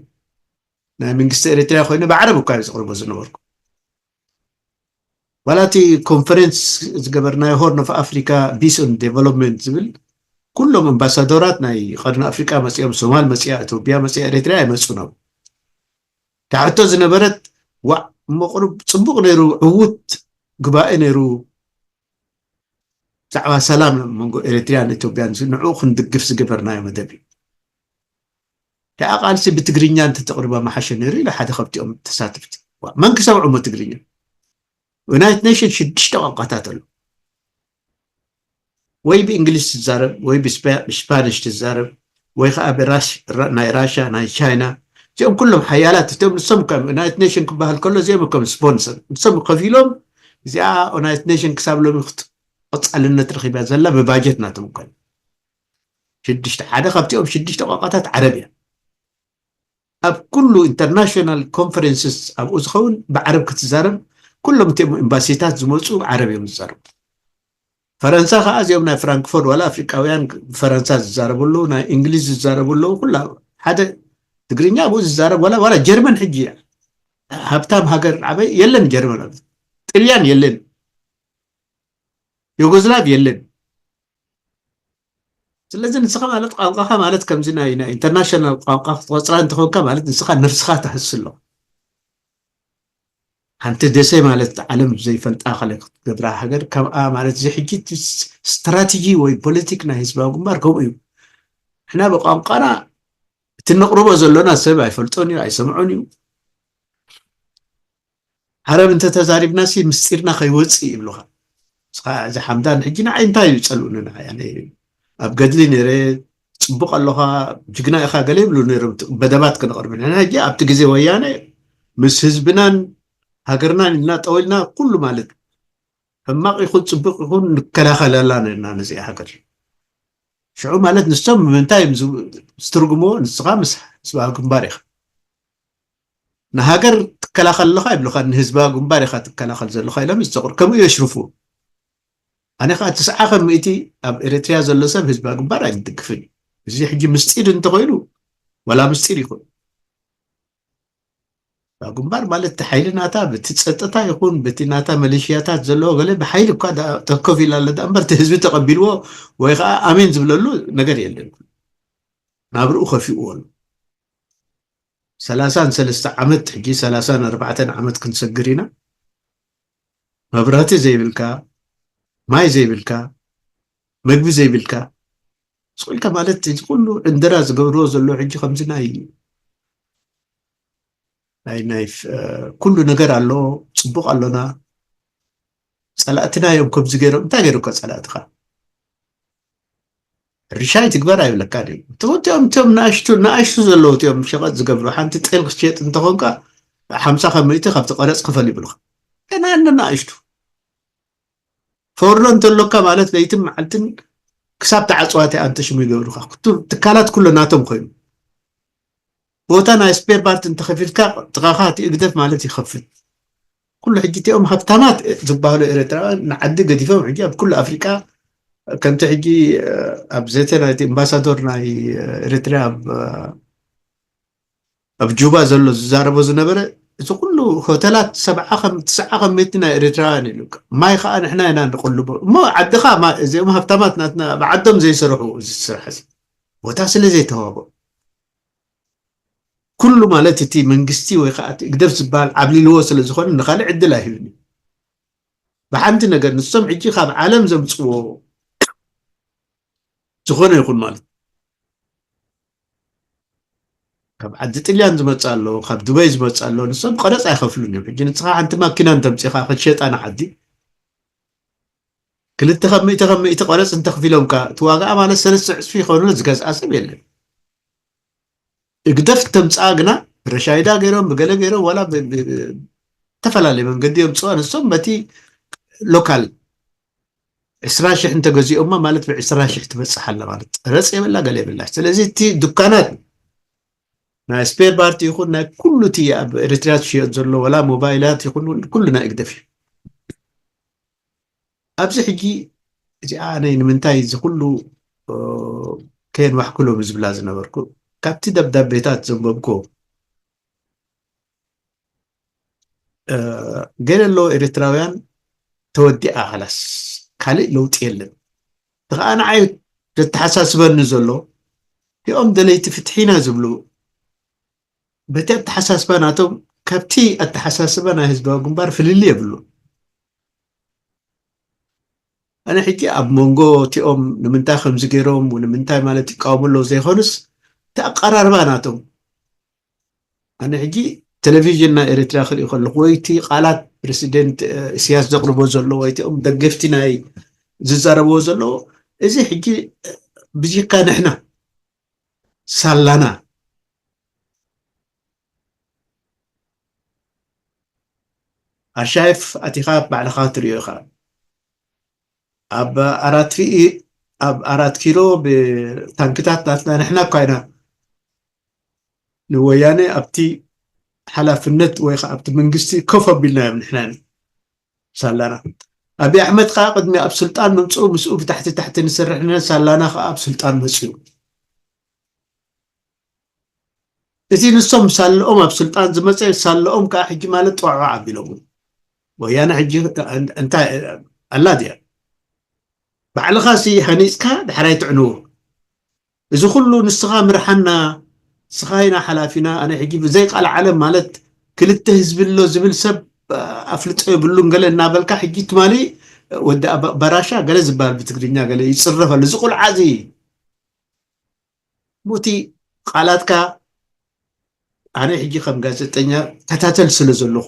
ናይ መንግስቲ ኤርትራ ኮይነ ብዓረብ እኳ ዘቕርቦ ዝነበርኩ ዋላ እቲ ኮንፈረንስ ዝገበርናዮ ሆርን ኦፍ ኣፍሪካ ቢስ ን ዴቨሎፕመንት ዝብል ኩሎም ኣምባሳደራት ናይ ቀርኒ ኣፍሪቃ መፅኦም ሶማል መፅያ ኢትዮጵያ መፅያ ኤርትራ ኣይመፁ ነው። ታሕቶ ዝነበረት ዋዕ እሞ ቁሩብ ፅቡቕ ነይሩ ዕዉት ጉባኤ ነይሩ። ብዛዕባ ሰላም መንጎ ኤርትራን ኢትዮጵያን ንዕኡ ክንድግፍ ዝገበርናዮ መደብ እዩ። ደኣ ቃልሲ ብትግርኛ እንተተቕርባ መሓሸ ነይሩ ኢሉ ሓደ ካብቲኦም ተሳተፍቲ። መን ክሰምዑ እሞ ትግርኛ? ዩናይትድ ኔሽን ሽዱሽተ ቋንቋታት ኣሎ። ወይ ብእንግሊዝ ትዛረብ ወይ ብስፓኒሽ ትዛረብ ወይ ከዓ ናይ ራሻ ናይ ቻይና እዚኦም ኩሎም ሓያላት እቶም ንሶም ከም ዩናይትድ ኔሽን ክበሃል ከሎ እዚኦም ከም ስፖንሰር ንሶም ከፊሎም እዚኣ ዩናይትድ ኔሽን ክሳብ ሎሚ ቀፃልነት ረኪባ ዘላ ብባጀት ናቶም እኮ ሽዱሽተ ሓደ ካብቲኦም ሽዱሽተ ቋንቋታት ዓረብ እያ ኣብ ኩሉ ኢንተርናሽናል ኮንፈረንስስ ኣብኡ ዝኸውን ብዓረብ ክትዛረብ ኩሎም እቲኦም ኤምባሲታት ዝመፁ ዓረብ እዮም ዝዛረቡ ፈረንሳ ከዓ እዚኦም ናይ ፍራንክፎርት ዋላ ኣፍሪቃውያን ብፈረንሳ ዝዛረቡ ኣለዉ ናይ እንግሊዝ ዝዛረቡ ኣለዉ ኩላ ሓደ ትግርኛ ኣብኡ ዝዛረብ ዋላ ዋላ ጀርመን ሕጂ እያ ሃብታም ሃገር ዓበይ የለን። ጀርመን ኣሎ፣ ጥልያን የለን፣ ዩጎዝላቭ የለን። ስለዚ ንስኻ ማለት ቋንቋኻ ማለት ከምዚ ናይ ናይ ኢንተርናሽናል ቋንቋ ክትቆፅራ እንተኾንካ ማለት ንስኻ ነፍስኻ ትሕስ ኣሎ። ሓንቲ ደሴ ማለት ዓለም ዘይፈልጣ ከለ ክትገብራ ሃገር ከምኣ ማለት እዚ ሕጂ እቲ ስትራቴጂ ወይ ፖለቲክ ናይ ህዝባዊ ግንባር ከምኡ እዩ። ንሕና ብቋንቋና እቲ ነቕርቦ ዘሎና ሰብ ኣይፈልጦን እዩ፣ ኣይሰምዖን እዩ። ዓረብ እንተተዛሪብናሲ ምስጢርና ከይወፅእ ይብሉኻ። ንስኻ እዚ ሓምዳን ሕጂ ንዓይ እንታይ እዩ ይፀልኡኒ? ንዓይ ኣነ ኣብ ገድሊ ነይረ፣ ፅቡቕ ኣለኻ፣ ጅግና ኢኻ ገለ ይብሉ ነይሮም፣ በደባት ክንቕርብ። ንሕና ሕጂ ኣብቲ ግዜ ወያነ ምስ ህዝብናን ሃገርናን ኢልና ጠው ኢልና ኩሉ ማለት ሕማቕ ይኹን ፅቡቕ ይኹን ንከላኸለላ ነርና ነዚኣ ሃገር። ሽዑ ማለት ንሶም ንምንታይ እዮም ዝብ- ዝትርጉምዎ? ንስኻ ምስ ህዝባዊ ግንባር ኢኻ። ንሃገር ትከላኸል ኣለኻ ይብሉኻ፣ ንህዝባዊ ግንባር ኢኻ ትከላኸል ዘለኻ ኢሎም ይዘቕሩ። ከምኡ የሽርፉ። ኣነ ከዓ ትስዓ ከም ሚእቲ ኣብ ኤርትርያ ዘሎ ሰብ ህዝባዊ ግንባር ኣይድግፍን እዩ። እዚ ሕጂ ምስጢር እንተኾይኑ ዋላ ምስጢር ይኹን፣ ህዝባዊ ግንባር ማለት እቲ ሓይሊ ናታ በቲ ፀጥታ ይኹን በቲ ናታ መሌሽያታት ዘለዎ ገለ ብሓይሊ እኳ ዳ- ተኮፍ ኢላ ኣለ ዳ እምበር እቲ ህዝቢ ተቐቢልዎ ወይ ከዓ ኣሜን ዝብለሉ ነገር የለን። ናብርኡ ከፊእዎ ኣሎ። ሰላሳን ሰለስተ ዓመት ሕጂ ሰላሳን ኣርባዕተን ዓመት ክንሰግር ኢና። መብራህቲ ዘይብልካ፣ ማይ ዘይብልካ፣ መግቢ ዘይብልካ ስቕ ኢልካ ማለት እዚ ኩሉ ዕንደራ ዝገብርዎ ዘሎ ሕጂ ከምዚ ናይ ናይ ናይ ፍ- ኩሉ ነገር ኣሎ፣ ፅቡቕ ኣሎና። ፀላእትና እዮም ከምዚ ገይሮም። እንታይ ገይሩካ ፀላእትኻ? ሕርሻ ይትግበር ኣይብለካ ድዩ? እቶም እቶም እቶም ንኣሽቱ ንኣሽቱ ዘለዉ እቲኦም ሸቐጥ ዝገብሩ ሓንቲ ጤል ክትሸጥ እንተኾንካ ሓምሳ ካብ ሚእቲ ካብቲ ቀረፅ ክፈል ይብሉኻ። ገና እንደ ንኣሽቱ ፈርዶ እንተሎካ ማለት ለይትን መዓልትን ክሳብ ተዓፅዋት ኣንተ ሽሙ ይገብሩኻ። ኩቱ- ትካላት ኩሎ ናቶም ኮይኑ ቦታ ናይ ስፔር ፓርት እንተኸፊልካ ጥቓኻ እቲ እግደፍ ማለት ይኸፍል። ኩሉ ሕጂ እቲኦም ሃብታማት ዝበሃሉ ኤርትራውያን ንዓዲ ገዲፎም ሕጂ ኣብ ኩሉ ኣፍሪቃ ከምቲ ሕጂ ኣብ ዘተ ናይቲ ኣምባሳዶር ናይ ኤርትራ ኣብ ኣብ ጁባ ዘሎ ዝዛረቦ ዝነበረ እዚ ኩሉ ሆተላት ሰብዓ ከም ትስዓ ከም ሚእቲ ናይ ኤርትራውያን ኢሉ ማይ ከዓ ንሕና ኢና ንቅልቦ እሞ ዓድኻ ማ- እዚኦም ሃብታማት ናትና ብዓዶም ዘይሰርሑ እዚ ስራሕ እዚ ቦታ ስለ ዘይተዋቦ ኩሉ ማለት እቲ መንግስቲ ወይ ከዓ እቲ እግደፍ ዝበሃል ዓብሊልዎ ስለ ዝኾነ ንካልእ ዕድል ኣይህብን እዩ። ብሓንቲ ነገር ንሶም ሕጂ ካብ ዓለም ዘምፅዎ ዝኾነ ይኹን ማለት ካብ ዓዲ ጥልያን ዝመፅእ ኣሎ ካብ ዱበይ ዝመፅእ ኣሎ ንሶም ቀረፅ ኣይኸፍሉን እዮም። ሕጂ ንስኻ ሓንቲ ማኪና እንተምፂኻ ክትሸጣ ንዓዲ ክልተ ካብ ሚእቲ ካብ ሚእቲ ቀረፅ እንተኽፊሎምካ እቲ ዋጋኣ ማለት ሰለስተ ዕፅፊ ይኸውን ዝገዝኣ ሰብ የለን። እግደፍ ተምፅኣ ግና ብረሻይዳ ገይሮም ብገለ ገይሮም ዋላ ብ- ብ- ብ- ዝተፈላለየ መንገዲ የምፅዋ ንሶም በቲ ሎካል ዕስራ ሽሕ እንተገዚኦማ ማለት ብዕስራ ሽሕ ትበፅሕ ኣላ ማለት ረፅ የብላ ገለ የብላ ስለዚ እቲ ዱካናት ናይ ስፔር ፓርቲ ይኹን ናይ ኩሉ እቲ ኣብ ኤርትራ ዝሽየጥ ዘሎ ወላ ሞባይላት ይኹን ኩሉ ናይ እግደፍ እዩ ኣብዚ ሕጂ እዚኣ ናይ ንምንታይ እዚ ኩሉ ከየንዋሕኩሎም ዝብላ ዝነበርኩ ካብቲ ደብዳቤታት ዘንበብኩ ገለ ኣለዎ ኤርትራውያን ተወዲኣ ላስ ካልእ ለውጢ የለን እቲ ከዓ ንዓይ ዘተሓሳስበኒ ዘሎ እቲኦም ደለይቲ ፍትሒና ዝብሉ በቲ ኣተሓሳስባ ናቶም ካብቲ ኣተሓሳስባ ናይ ህዝባዊ ግንባር ፍልል የብሉ ኣነ ሕጂ ኣብ መንጎ እቲኦም ንምንታይ ከምዚ ገይሮም ንምንታይ ማለት ይቃወሙ ኣለዉ ዘይኮኑስ እቲ ኣቀራርባ ናቶም ኣነ ሕጂ ቴሌቪዥን ናይ ኤርትራ ክርኢ ከለኩ ወይ እቲ ቃላት ፕሬዚደንት እስያስ ዘቅርቦ ዘሎ ወይ እቲኦም ደገፍቲ ናይ ዝዛረብዎ ዘለዉ እዚ ሕጂ ብዚካ ንሕና ሳላና ኣርሻይፍ ኣቲኻ ባዕልኻ ትሪኦ ኢኻ ኣብ ኣራት ሪኢ ኣብ ኣራት ኪሎ ብታንክታት ናትና ንሕና እኳ ኢና ንወያነ ኣብቲ ሓላፍነት ወይ ከዓ ኣብቲ መንግስቲ ኮፍ ኣቢልናዮም ንሕና ሳላና ኣብይ ኣሕመድ ከዓ ቅድሚ ኣብ ስልጣን ምምፅኡ ምስኡ ብታሕቲ ታሕቲ ንሰርሕ ንነ ሳላና ከዓ ኣብ ስልጣን መፅኡ እቲ ንሶም ሳለኦም ኣብ ስልጣን ዝመፀ ሳለኦም ከዓ ሕጂ ማለት ጠዋዕዋ ኣቢሎም። ወያነ ሕጂ እንታይ ኣላ ድያ? ባዕልኻ ሲ ሃኒፅካ ድሕራይ ትዕንዎ። እዚ ኩሉ ንስኻ ምርሓና፣ ንስኻ ኢና ሓላፊና፣ ኣነ ሕጂ ብዘይ ቃል ዓለም ማለት ክልተ ህዝቢ ኣሎ ዝብል ሰብ ኣፍልጦ የብሉን ገለ እናበልካ ሕጂ ትማሊ ወዲ ኣባ- በራሻ ገለ ዝበሃል ብትግርኛ ገለ ይፅረፈሉ። እዚ ቁልዓ እዚ ሙቲ ቃላትካ ኣነ ሕጂ ከም ጋዜጠኛ ከታተል ስለ ዘለኹ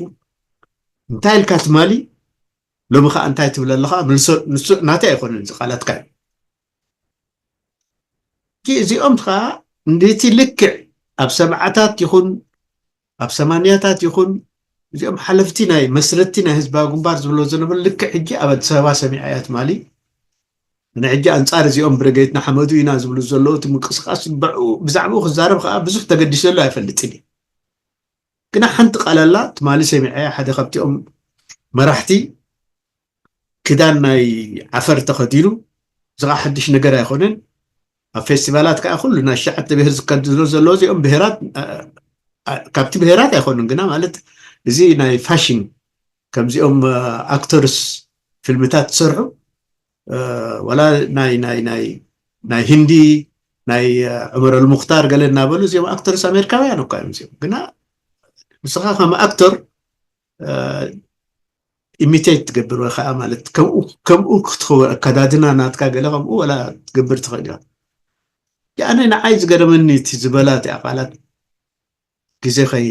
እንታይ ኢልካ ትማሊ ሎሚ ከዓ እንታይ ትብል ኣለኻ? ምልሶ ንሱ ናተይ ኣይኮነን፣ እዚ ቃላትካ እዩ። እዚኦም ከዓ እንደቲ ልክዕ ኣብ ሰብዓታት ይኹን ኣብ ሰማንያታት ይኹን እዚኦም ሓለፍቲ ናይ መስረቲ ናይ ህዝባዊ ግንባር ዝብሎ ዝነበሩ ልክዕ ሕጂ ኣብ ኣዲስ ኣበባ ሰሚዐያ ትማሊ። ንሕጂ ኣንፃር እዚኦም ብረገይት ንሓመዱ ኢና ዝብሉ ዘለዉ እቲ ምንቅስቃስ ብዕኡ- ብዛዕባኡ ክዛረብ ከዓ ብዙሕ ተገዲሰሉ ኣይፈልጥን እዩ። ግና ሓንቲ ቃል ኣላ ትማሊ ሰሚዐያ ሓደ ካብቲኦም መራሕቲ ክዳን ናይ ዓፈር ተኸዲኑ፣ እዚ ከዓ ሓድሽ ነገር ኣይኮነን። ኣብ ፌስቲቫላት ከዓ ኩሉ ናይ ሸዓተ ብሄር ዝከድሎ ዘለዎ እዚኦም ብሄራት ኣ- ኣ- ካብቲ ብሄራት ኣይኮኑን ግና ማለት እዚ ናይ ፋሽን ከምዚኦም ኣክተርስ ፊልምታት ትሰርሑ ወላ ናይ ናይ ናይ ናይ ህንዲ ናይ ዑመር ኣልሙክታር ገለ እናበሉ እዚኦም ኣክተርስ ኣሜሪካውያን እኳ እዮም እዚኦም ግና ንስኻ ከም ኣክተር ኢሚቴት ትገብር ወይ ከዓ ማለት ከምኡ ከምኡ ክትኸውን ኣከዳድና ናትካ ገለ ከምኡ ወላ ትገብር ትኽእል ኢኻ። ኣነ ንዓይ ዝገረመኒ እቲ ዝበላ እቲኣ ቃላት ግዜ ከይ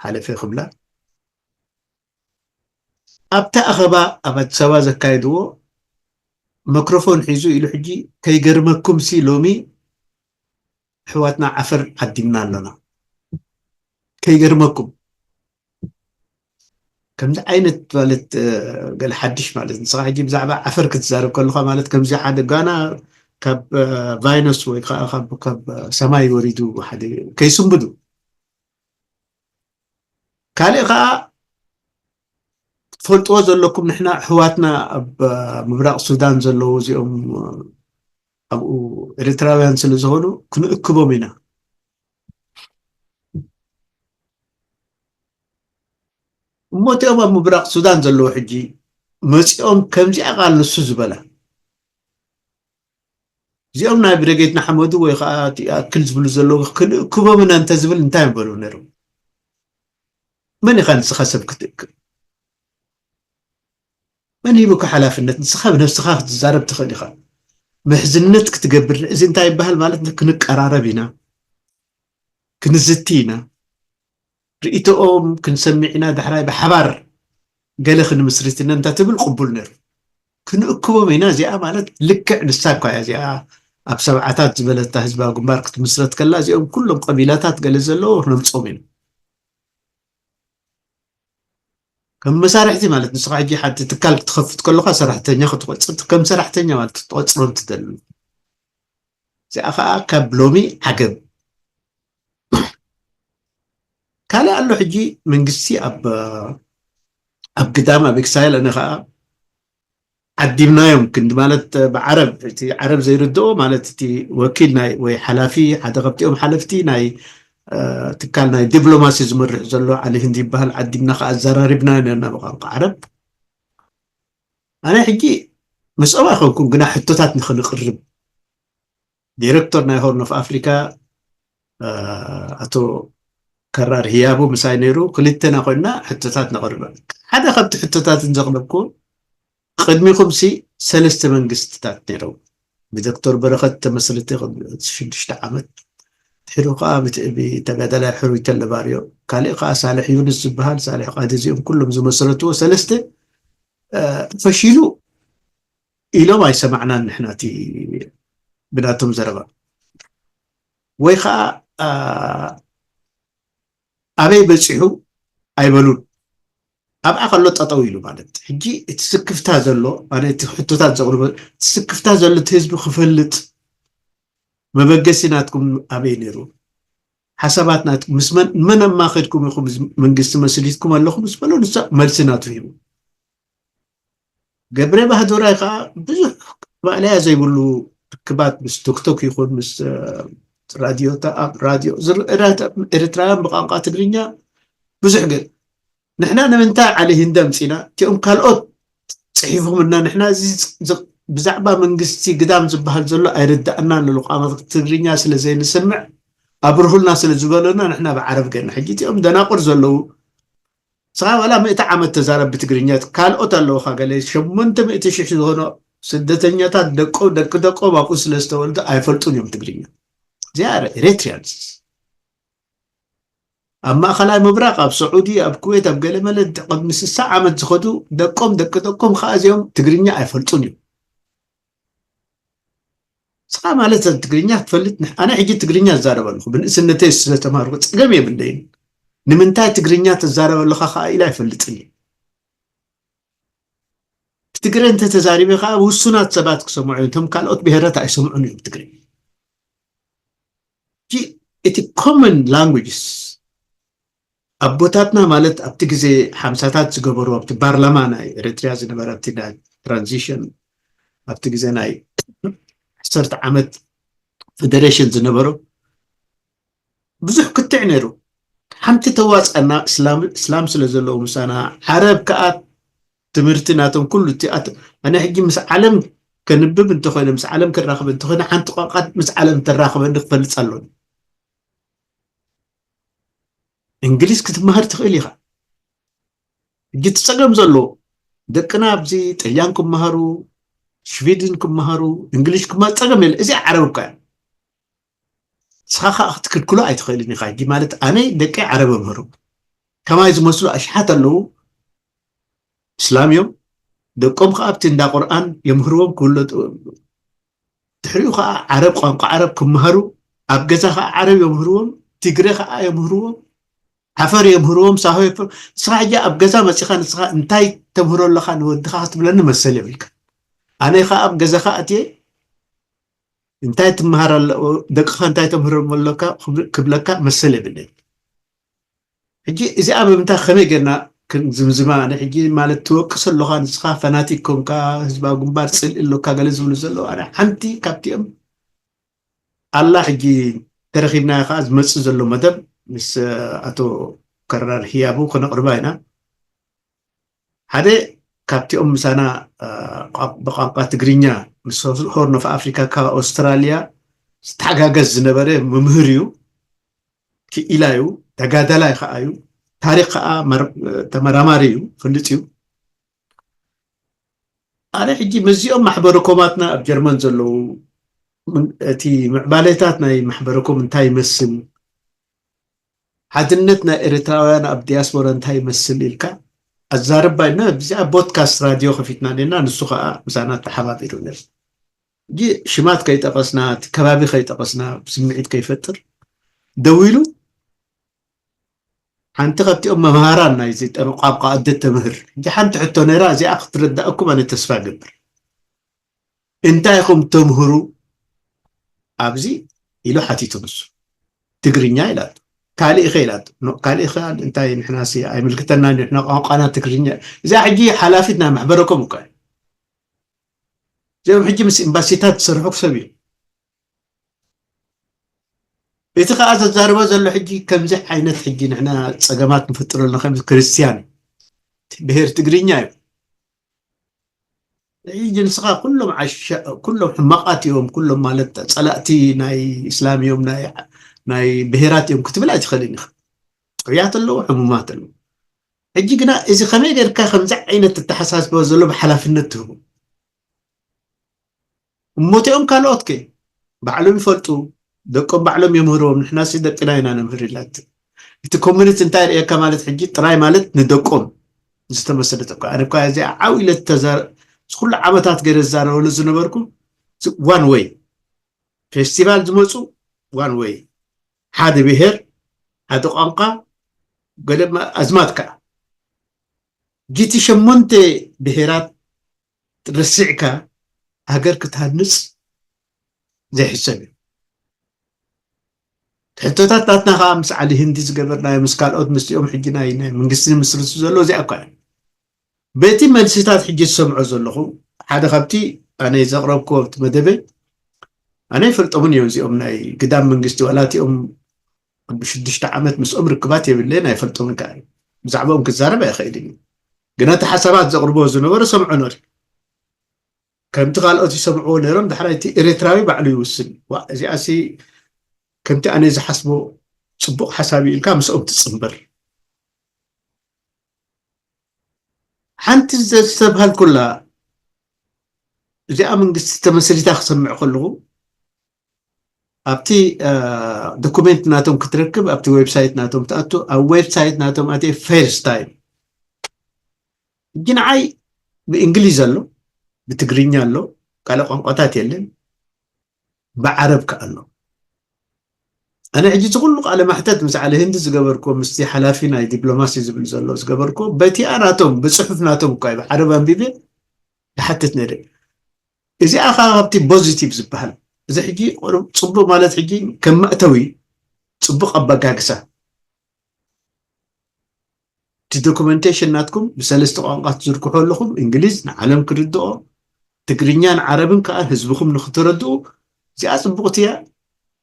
ሓለፈ ክብላ ኣብቲ ኣኸባ ኣብ ኣዲስ ኣበባ ዘካየድዎ መክሮፎን ሒዙ ኢሉ ሕጂ ከይገርመኩም ሲ ሎሚ ኣሕዋትና ዓፈር ዓዲምና ኣለና። ከይገርመኩም ከምዚ ዓይነት ማለት ገለ ሓድሽ ማለት ንስኻ ሕጂ ብዛዕባ ዓፈር ክትዛረብ ከለኻ ማለት ከምዚ ሓደ ጋና ካብ ቫይነስ ወይ ከዓ ካብ ሰማይ ወሪዱ ሓደ ከይስንብዱ ካልእ ከዓ ትፈልጥዎ ዘለኩም ንሕና ኣሕዋትና ኣብ ምብራቕ ሱዳን ዘለዉ እዚኦም ኣብኡ ኤርትራውያን ስለ ዝኾኑ ክንእክቦም ኢና። እሞ እቲኦም ኣብ ምብራቕ ሱዳን ዘለዉ ሕጂ መፂኦም ከምዚኣ ቃል ንሱ ዝበላ እዚኦም ናይ ብረጌድ ንሓመዱ ወይ ከዓ እቲ ኣክል ዝብሉ ዘለዉ ክንእክቦም ኢና እንተዝብል እንታይ ምበሉ ነይሮም? መን ኢኻ ንስኻ ሰብ ክትእክብ? መን ሂቡካ ሓላፍነት? ንስኻ ብነብስኻ ክትዛረብ ትኽእል ኢኻ። ምሕዝነት ክትገብር እዚ እንታይ ይበሃል ማለት ክንቀራረብ ኢና፣ ክንዝቲ ኢና፣ ርእይቶኦም ክንሰምዕ ኢና፣ ዳሕራይ ብሓባር ገለ ክንምስርት ኢና እንተትብል ቅቡል ነይሩ። ክንእክቦም ኢና እዚኣ ማለት ልክዕ ንሳ እኳ እያ እዚኣ ኣብ ሰብዓታት ዝበለታ ህዝባዊ ግንባር ክትምስረት ከላ እዚኦም ኩሎም ቀቢላታት ገለ ዘለዎ ነምፅኦም ኢና። ከም መሳርሕቲ ማለት ንስኻ ሕጂ ሓንቲ ትካል ክትኸፍት ከለኻ ሰራሕተኛ ክትቆፅር ከም ሰራሕተኛ ማለት ክትቆፅሮም ትደሊ። እዚኣ ከዓ ካብ ሎሚ ዓገብ ካልእ ኣሎ ሕጂ መንግስቲ ኣብ ኣብ ግዳም ኣብ ኤክሳይል ኣነ ከዓ ዓዲምናዮም ክንዲ ማለት ብዓረብ እቲ ዓረብ ዘይርድኦ ማለት እቲ ወኪል ናይ ወይ ሓላፊ ሓደ ካብቲኦም ሓለፍቲ ናይ ትካል ናይ ዲፕሎማሲ ዝመርሕ ዘሎ ዓሊ ህንዲ ይበሃል ዓዲምና ከዓ ኣዘራሪብና ነርና ብቋንቋ ዓረብ ኣነ ሕጂ ምስኦም ኣይኮንኩን ግና ሕቶታት ንክንቅርብ ዲረክተር ናይ ሆርን ኦፍ ኣፍሪካ ኣቶ ከራር ህያቡ ምሳይ ነይሩ ክልተና ኮይና ሕቶታት ነቕርበ ሓደ ካብቲ ሕቶታትን ዘቕረብኩ ቅድሚኹም ሲ ሰለስተ መንግስትታት ነይሮም ብዶክተር በረኸት ተመስርተ ሽዱሽተ ዓመት ድሕሩ ከዓ ብተጋዳላይ ሕሩይ ተለባርዮ ካሊእ ከዓ ሳልሕ ዩንስ ዝበሃል ሳልሕ ቃዲ እዚኦም ኩሎም ዝመሰረትዎ ሰለስተ ፈሺሉ ኢሎም ኣይሰማዕናን ንሕና እቲ ብናቶም ዘረባ ወይ ከዓ ኣበይ በፂሑ ኣይበሉን ኣብኣ ከሎ ጠጠው ኢሉ ማለት ሕጂ እቲ ስክፍታ ዘሎ ኣነ እቲ ሕቶታት ዘቕርቦ እቲ ስክፍታ ዘሎ እቲ ህዝቢ ክፈልጥ መበገሲ ናትኩም ኣበይ ነይሩ ሓሳባት ናትኩም ምስ መን መን ኣማኸድኩም ኢኹም መንግስቲ መስሪትኩም ኣለኹም ምስ በሎ ንሳ መልሲ ናቱ ሂቡ ገብረ ባህዱራይ ከዓ ብዙሕ ማእለያ ዘይብሉ ርክባት ምስ ቶክቶክ ይኹን ምስ ራድዮታት፣ ራድዮ ዝር-፣ ኤርትራውያን ብቋንቋ ትግርኛ ብዙሕ ገ-፣ ንሕና ንምንታይ ዓሊ ህንዲ ኣምጺና? እቲኦም ካልኦት ጽሒፎምልና፣ ንሕና እዚ ዝ-፣ ብዛዕባ መንግስቲ ግዳም ዝበሃል ዘሎ ኣይርዳእናን ኣሎ። ቋንቋ ትግርኛ ስለ ዘይንሰምዕ ኣብርሁልና ስለ ዝበሉና ንሕና ብዓረብ ገና። ሕጂ እቲኦም ደናቁር ዘለዉ ስኻ ዋላ ምእቲ ዓመት ተዛረብ ብትግርኛ፣ ካልኦት ኣለውኻ ገለ ሸሞንተ ሚእቲ ሽሕ ዝኾኑ ስደተኛታት ደቆም ደቂ ደቆም ኣብኡ ስለ ዝተወልዱ ኣይፈልጡን እዮም ትግርኛ። እዚኣ ኤሪትሪያንስ ኣብ ማእኸላይ ምብራቕ፣ ኣብ ስዑዲ፣ ኣብ ኩዌት፣ ኣብ ገለ መለ ቅድሚ ስሳ ዓመት ዝኸዱ ደቆም ደቂ ደቆም ከዓ እዚኦም ትግርኛ ኣይፈልጡን እዮም። ስኻ ማለት ትግርኛ ትፈልጥ ንሕ-፣ ኣነ ሕጂ ትግርኛ ዝዛረብ ኣለኹ ብንእስነተይ ስለተማርኩ ጸገም የብለይን። ንምንታይ ትግርኛ ትዛረብ ኣለኻ ከዓ ኢለ ኣይፈልጥን እየ። ብትግረ እንተተዛሪበ ከዓ ውሱናት ሰባት ክሰምዑ እዮም። እቶም ካልኦት ብሄራት ኣይሰምዑን እዮም ትግርኛ። እቲ ኮመን ላንጉጅስ ኣቦታትና ማለት ኣብቲ ግዜ ሓምሳታት ዝገበሩ ኣብቲ ፓርላማ ናይ ኤርትሪያ ዝነበረ ኣብቲ ናይ ትራንዚሽን ኣብቲ ግዜ ናይ ዓሰርተ ዓመት ፌደሬሽን ዝነበሩ ብዙሕ ክትዕ ነይሩ። ሓንቲ ተዋፀና እስላም ስለ ዘለዉ ምሳና ዓረብ ከዓ ትምህርቲ ናቶም ኩሉ እቲ ኣነ ሕጂ ምስ ዓለም ከንብብ እንተኮይነ ምስ ዓለም ክራኸብ እንተኮይነ ሓንቲ ቋንቋ ምስ ዓለም ተራኽበኒ ክፈልፅ ኣለኒ። እንግሊዝ ክትመሃር ትኽእል ኢኻ። ሕጂ እቲ ፀገም ዘሎ ደቅና ኣብዚ ጥልያን ክመሃሩ ሽቪድን ክመሃሩ እንግሊሽ ክመሃሩ ፀገም የለ። እዚ ዓረብ እኳ ንስኻ ከዓ ክትክልክሎ ኣይትኽእልን ኢኻ። ሕጂ ማለት ኣነ ደቀይ ዓረብ እምህሩ ከማይ ዝመስሉ ኣሽሓት ኣለዉ። እስላም እዮም። ደቆም ከዓ ኣብቲ እንዳ ቁርኣን የምህርዎም ክብለጡ ድሕሪኡ ከዓ ዓረብ ቋንቋ ዓረብ ክመሃሩ ኣብ ገዛ ከዓ ዓረብ የምህርዎም፣ ትግረ ከዓ የምህርዎም፣ ዓፈር የምህርዎም፣ ሳሆ የምህር-፣ ንስኻ ሕጂ ኣብ ገዛ መፂኻ ንስኻ እንታይ ተምህሮ ኣለኻ ንወድኻ ክትብለኒ መሰል የብልካ። ኣነ ከዓ ኣብ ገዛኻ ኣትየ እንታይ ትመሃር ኣለ-፣ ደቅኻ እንታይ ተምህሮም ኣለካ ክብ-፣ ክብለካ መሰል የብለይ። ሕጂ እዚኣ ብምንታይ ከመይ ጌርና ክንዝምዝማ? ኣነ ሕጂ ማለት ትወቅስ ኣለኻ ንስኻ ፈናቲክ ኮንካ ህዝባዊ ግንባር ጽልኢ ኣለካ ገለ ዝብሉ ዘለዉ ኣነ ሓንቲ ካብቲኦም ኣላ ሕጂ ተረኺብናዮ ከዓ ዝመጽእ ዘሎ መደብ ምስ ኣቶ ከራር ህያቡ ክነቕርባ ኢና። ሓደ ካብቲኦም ምሳና ብቋንቋ ትግርኛ ምስ ሆርን ኦፍ ኣፍሪካ ካብ ኣውስትራልያ ዝተሓጋገዝ ዝነበረ መምህር እዩ። ክኢላ እዩ፣ ተጋዳላይ ከዓ እዩ። ታሪክ ከዓ ተመራማሪ እዩ፣ ፍልጥ እዩ። ኣነ ሕጂ ምስዚኦም ማሕበረኮማትና ኣብ ጀርመን ዘለዉ እቲ ምዕባለታት ናይ ማሕበረኮም እንታይ ይመስል፣ ሓድነት ናይ ኤርትራውያን ኣብ ዲያስፖራ እንታይ ይመስል ኢልካ ኣዛርባ ኢና። ብዚኣ ፖድካስት ራድዮ ከፊትና ኔና ንሱ ከዓ ምሳና ተሓባቢሩ ነር። ሕጂ ሽማት ከይጠቐስና እቲ ከባቢ ከይጠቐስና ስምዒት ከይፈጥር ደው ኢሉ ሓንቲ ካብቲኦም መምሃራን ናይዚ ቋንቋ ኣደ ተምህር ሕጂ ሓንቲ ሕቶ ነይራ። እዚኣ ክትርዳእኩም ኣነ ተስፋ ገብር። እንታይ ኢኹም ተምህሩ ኣብዚ ኢሉ ሓቲቱ ንሱ። ትግርኛ ኢላቱ። ካልእ ኢኸ ኢላቱ። ካልእ ኢኸ እንታይ ንሕና ሲ ኣይምልክተና ንሕና ቋንቋና ትግርኛ። እዚኣ ሕጂ ሓላፊት ናይ ማሕበረኮም እኮ እዚኦም ሕጂ ምስ ኤምባሲታት ዝሰርሑ ሰብ እዩ። እቲ ከዓ ዘዛርቦ ዘሎ ሕጂ ከምዚ ዓይነት ሕጂ ንሕና ፀገማት ንፍጥረሉ ከም ክርስትያን ብሄር ትግርኛ እዩ። ሕጂ ንስኻ ኩሎም ዓሻ ኩሎም ሕማቃት እዮም፣ ኩሎም ማለት ፀላእቲ ናይ እስላም እዮም ናይ ናይ ብሄራት እዮም ክትብል ኣይትኽእልን ኢኻ። ጥዑያት ኣለዉ፣ ሕሙማት ኣለዉ። ሕጂ ግና እዚ ከመይ ጌርካ ከምዚ ዓይነት ኣተሓሳስባ ዘሎ ብሓላፍነት ትህቡ? እሞቲኦም ካልኦት ከ ባዕሎም ይፈልጡ፣ ደቆም ባዕሎም የምህርዎም። ንሕና ሲ ደቅና ኢና ነምህር ኢላት። እቲ ኮሚኒቲ እንታይ ርእየካ ማለት ሕጂ ጥራይ ማለት ንደቆም ዝተመሰለት እኳ ኣነ እኳ እዚኣ ዓው ኢለ ተዛ-፣ ኩሉ ዓመታት ገይረ ዝዛረበሉ ዝነበርኩ ዋን ወይ ፌስቲቫል ዝመፁ ዋን ወይ ሓደ ብሄር ሓደ ቋንቋ ገለ ኣዝማት ከዓ ጊቲ ሸሞንተ ብሄራት ረሲዕካ ሃገር ክትሃንፅ ዘይሕሰብ እዩ። ሕቶታት ናትና ከዓ ምስ ዓሊ ህንዲ ዝገበርናዮ ምስ ካልኦት ምስኦም ሕጂ ናይ ናይ መንግስቲ ንምስርቱ ዘሎ እዚኣ እኳ እዩ። በቲ መልስታት ሕጂ ዝሰምዖ ዘለኹ ሓደ ካብቲ ኣነ ዘቕረብኩ ኣብቲ መደበ ኣነ ኣይፈልጦምን እዮም እዚኦም ናይ ግዳም መንግስቲ፣ ዋላ እቲኦም ቅድሚ ሽዱሽተ ዓመት ምስኦም ርክባት የብለይን፣ ኣይፈልጦምን ከዓ እየ። ብዛዕባኦም ክዛረብ ኣይኽእልን እዩ። ግና እቲ ሓሳባት ዘቕርቦ ዝነበሩ ሰምዖ ነሩ። ከምቲ ካልኦት ይሰምዕዎ ነይሮም፣ ዳሕራይ እቲ ኤርትራዊ ባዕሉ ይውስን። ዋ፣ እዚኣሲ ከምቲ ኣነ ዝሓስቦ ጽቡቕ ሓሳብ እዩ ኢልካ ምስኦም ትጽንበር። ሓንቲ ዘስተብሃልኩላ፣ እዚኣ መንግስቲ ተመስሪታ ክሰምዕ ከለኹ፣ ኣብቲ ዶኩሜንት ናቶም ክትረክብ ኣብቲ ዌብሳይት ናቶም ትኣቱ። ኣብ ዌብሳይት ናቶም ኣትየ ፈርስት ታይም። ሕጂ ንዓይ ብእንግሊዝ ኣሎ፣ ብትግርኛ ኣሎ፣ ካልእ ቋንቋታት የለን፣ ብዓረብ ከኣ ኣሎ። ኣነ ሕጂ እዚ ኩሉ ቃለ ማሕተት ምስ ዓሊ ህንዲ ዝገበርኩ፣ ምስቲ ሓላፊ ናይ ዲፕሎማሲ ዝብል ዘሎ ዝገበርኩ፣ በቲኣ ናቶም ብፅሑፍ ናቶም እኳ ብዓረብ ኣንቢበ ይሓትት ነይረ። እዚኣ ከዓ ካብቲ ፖዚቲቭ ዝበሃል፣ እዚ ሕጂ ቁሩብ ፅቡቅ ማለት ሕጂ ከም መእተዊ ፅቡቅ ኣበጋግሳ፣ እቲ ዶኩመንቴሽን ናትኩም ብሰለስተ ቋንቋ ትዝርግሑ ኣለኹም፣ እንግሊዝ ንዓለም ክርድኦ፣ ትግርኛን ዓረብን ከዓ ህዝብኹም ንክትረድኡ፣ እዚኣ ፅቡቅቲ እያ።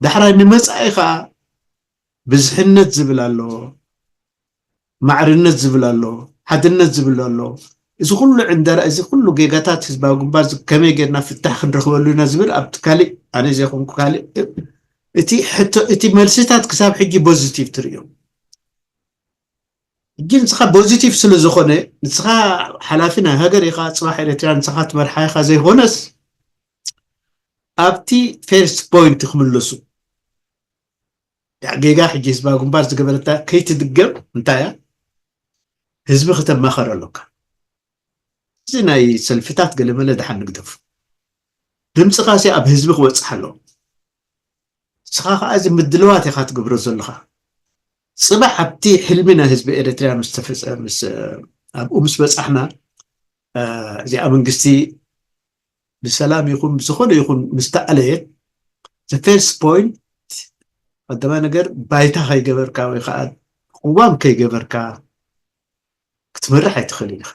ዳሕራይ ንመፃኢ ከዓ ብዝሕነት ዝብል ኣሎ፣ ማዕርነት ዝብል ኣሎ፣ ሓድነት ዝብል ኣሎ። እዚ ኩሉ ዕንደራ፣ እዚ ኩሉ ጌጋታት ህዝባዊ ግንባር ከመይ ጌርና ፍታሕ ክንረኽበሉ ኢና ዝብል ኣብቲ ካሊእ፣ ኣነ ዘይኮንኩ ካሊእ፣ እቲ ሕቶ፣ እቲ መልስታት ክሳብ ሕጂ ፖዚቲቭ ትርእዮ። ሕጂ ንስኻ ፖዚቲቭ ስለ ዝኾነ፣ ንስኻ ሓላፊ ናይ ሃገር ኢኻ፣ ጽባሕ ኤርትራ ንስኻ ትመርሓ ኢኻ ዘይኮነስ፣ ኣብቲ ፈርስት ፖይንት ክምለሱ። ያ ጌጋ ሕጂ ህዝባዊ ግንባር ዝገበረታ ከይትድገም እንታይ እያ? ህዝቢ ክተማኸር ኣሎካ። እዚ ናይ ሰልፍታት ገለመለ ደሓን ንግደፉ። ድምፅኻ ሲ ኣብ ህዝቢ ክበፅሕ ኣለዎ። ንስኻ ከዓ እዚ ምድልዋት ኢኻ ትገብሮ ዘለኻ። ፅባሕ ኣብቲ ሕልሚ ናይ ህዝቢ ኤርትራ ምስ ተፈፀ-፣ ምስ፣ ኣብኡ ምስ በፃሕና፣ እ፣ እዚኣ መንግስቲ ብሰላም ይኹን ብዝኾነ ይኹን ምስ ተኣለየት፣ the first point፣ ቀዳማይ ነገር ባይታ ከይገበርካ ወይ ከዓ ቅዋም ከይገበርካ ክትመርሕ ኣይትኽእልን ኢኻ።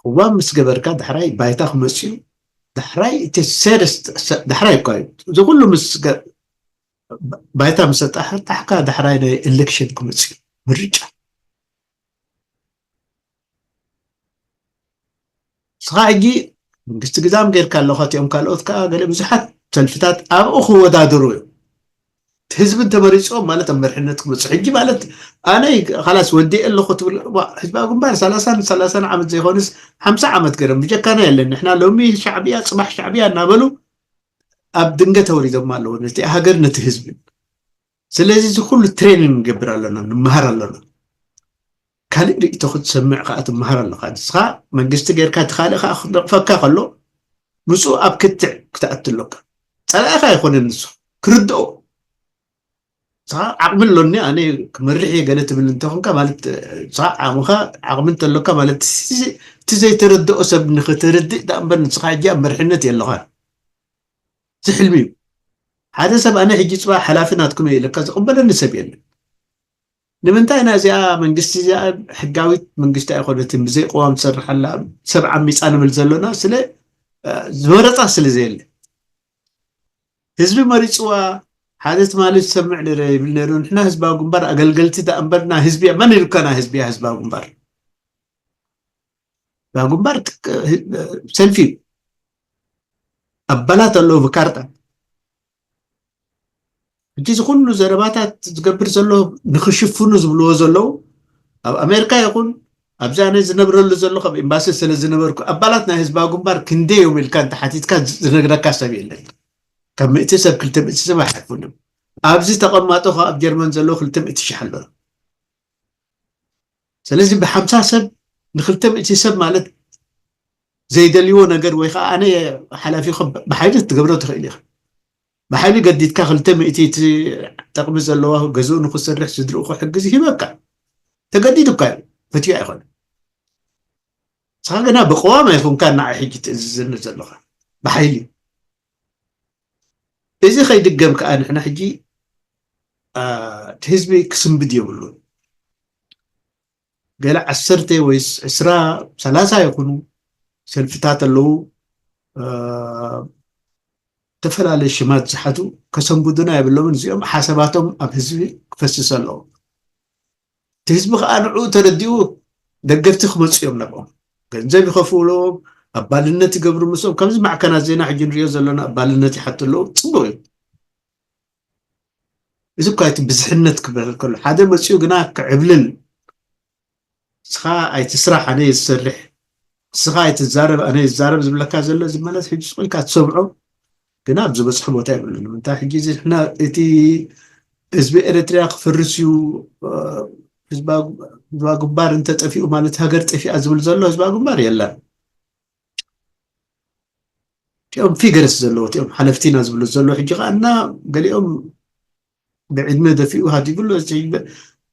ቅዋም ምስ ገበርካ ዳሕራይ ባይታ ክመፅእ እዩ። ዳሕራይ እቲ ሴርስ-፣ ዳሕራይ እኳ እዩ። እዚ ኩሉ ምስ ገ-፣ ባይታ ምስ ኣጣሓጣሕካ ዳሕራይ ናይ ኤሌክሽን ክመፅእ እዩ። ምርጫ። ንስኻ ሕጂ መንግስቲ ግዛም ጌርካ ኣለኻ፣ እቲኦም ካልኦት ከዓ ገለ ብዙሓት ሰልፍታት ኣብኡ ክወዳደሩ እዮም። እቲ ህዝቢ እንተመሪፅዎም ማለት ኣብ መርሕነት ክመፁ። ሕጂ ማለት ኣነ ኻላስ ወዲኤ ኣለኹ ትብል፣ ዋ፣ ህዝባዊ ግንባር ሰላሳን ሰላሳን ዓመት ዘይኮንስ ሓምሳ ዓመት ገይሮም ብጀካና የለን። ንሕና ሎሚ ሻዕብያ፣ ፅባሕ ሻዕብያ እናበሉ ኣብ ድንገት ኣውሪዶም ኣለዉ ነቲ ሃገር፣ ነቲ ህዝቢ። ስለዚ እዚ ኩሉ ትሬኒንግ ንገብር ኣለና፣ ንምሃር ኣለና። ካልእ ርእይቶ ክትሰምዕ ከዓ ትምሃር ኣለኻ። ንስኻ መንግስቲ ጌርካ እቲ ካልእ ከዓ ክነቕፈካ ከሎ ምስኡ ኣብ ክትዕ ክትኣቱ ኣለካ። ጸላኢኻ ኣይኮነን ንሱ፣ ክርድኦ። ንስኻ ዓቕሚ ኣሎኒ ኣነ ክመርሕ እየ ገለ ትብል እንተኾንካ ማለት፣ ንስኻ ዓቕምኻ፣ ዓቕሚ እንተሎካ ማለት እቲ፣ እቲ ዘይተረድኦ ሰብ ንኽተረድእ ደኣ እምበር ንስኻ ሕጂ ኣብ መርሕነት የለኻን። እዚ ሕልሚ እዩ። ሓደ ሰብ ኣነ ሕጂ ጽባሕ ሓላፊ ናትኩም እየ ኢለካ ዝቕበለኒ ሰብ የለን። ንምንታይ ኢና እዚኣ መንግስቲ እዚኣ ሕጋዊት መንግስቲ ኣይኮነትን፣ ብዘይ ቅዋም ትሰርሕ ኣላ፣ ሰብ ዓሚጻ ንብል ዘሎና ስለ፣ እ፣ ዝመረጻ ስለ ዘየለ። ህዝቢ መሪጽዋ፣ ሓደ ትማሊ ዝሰምዕ ነይረ ይብል ነይሩ፣ ንሕና ህዝባዊ ግንባር ኣገልገልቲ ደኣ እምበር ናይ ህዝቢ እያ። መን ኢሉካ ናይ ህዝቢ እያ ህዝባዊ ግንባር? ህዝባዊ ግንባር ትክ-፣ ሰልፊ እዩ። ኣባላት ኣለዉ ብካርታ። ሕጂ እዚ ኩሉ ዘረባታት ዝገብር ዘሎ ንኽሽፍኑ ዝብልዎ ዘለዉ፣ ኣብ ኣሜሪካ ይኹን ኣብዚ ኣነ ዝነብረሉ ዘለኹ ኣብ ኤምባሲ ስለ ዝነበርኩ፣ ኣባላት ናይ ህዝባዊ ግንባር ክንደይ እዮም ኢልካ እንተሓቲትካ ዝነግረካ ሰብ የለን። ካብ ሚእቲ ሰብ ክልተ ሚእቲ ሰብ ኣይሓልፉን እዮም። ኣብዚ ተቐማጦ ኸዓ ኣብ ጀርመን ዘለዉ ክልተ ሚእቲ ሽሕ ኣሎ። ስለዚ ብሓምሳ ሰብ ንክልተ ሚእቲ ሰብ ማለት ዘይደልይዎ ነገር ወይ ከዓ ኣነ ሓላፊ ኢኹም ብሓይሊ ክትገብሮ ትኽእል ኢኻ። ብሓይሊ ገዲድካ ክልተ ሚእቲ እቲ ጠቕሚ ዘለዋ ገዝኡ ንክሰርሕ ስድርኡ ክሕግዝ ይህበካ። ተገዲዱ እኳ እዩ፣ ፈትዩ ኣይኮነን። ንስኻ ግና ብቅዋም ኣይኮንካ ንዓይ ሕጂ ትእዝዘኒ ዘለኻ፣ ብሓይሊ። እዚ ከይድገም ከዓ ንሕና ሕጂ፣ አ፣ እቲ ህዝቢ ክስንብድ የብሉን። ገለ ዓሰርተ ወይ ዕስራ፣ ሰላሳ ይኹኑ ሰልፍታት ኣለዉ። አ፣ ዝተፈላለየ ሽማት ዝሓቱ ከሰንብዱና የብሎምን። እዚኦም ሓሳባቶም ኣብ ህዝቢ ክፈስስ ኣለዎም። እቲ ህዝቢ ከዓ ንዕኡ ተረዲኡ ደገፍቲ ክመፁ እዮም ናብኦም። ገንዘብ ይኸፍኡሎም፣ ኣባልነት ይገብሩ ምስኦም። ከምዚ ማዕከናት ዜና ሕጂ ንሪኦ ዘለና ኣባልነት ይሓቱ ኣለዉ። ፅቡቅ እዩ። እዚ እኳ እቲ ብዝሕነት ክበሃል ከሎ ሓደ መፂኡ ግና ክዕብልል፣ ንስኻ ኣይትስራሕ ኣነ ዝሰርሕ፣ ንስኻ ኣይትዛረብ ኣነ ዝዛረብ ዝብለካ ዘሎ እዚ ማለት ሕጂ ስቕ ኢልካ ትሰምዖ። ግና ኣብ ዝበፅሑ ቦታ የብሉን። ንምንታይ ሕጂ እዚ ንሕና እቲ ህዝቢ ኤርትራ ክፍርስ እዩ፣ ህዝባ ግንባር እንተጠፊኡ ማለት ሃገር ጠፊኣ ዝብል ዘሎ ህዝባ ግንባር የለን። እቲኦም ፊገርስ ዘለዎ እቲኦም ሓለፍቲና ዝብሉ ዘሎ ሕጂ ከዓ እና ገሊኦም ብዕድመ ደፊኡ ሃዲጉ ኣሎ።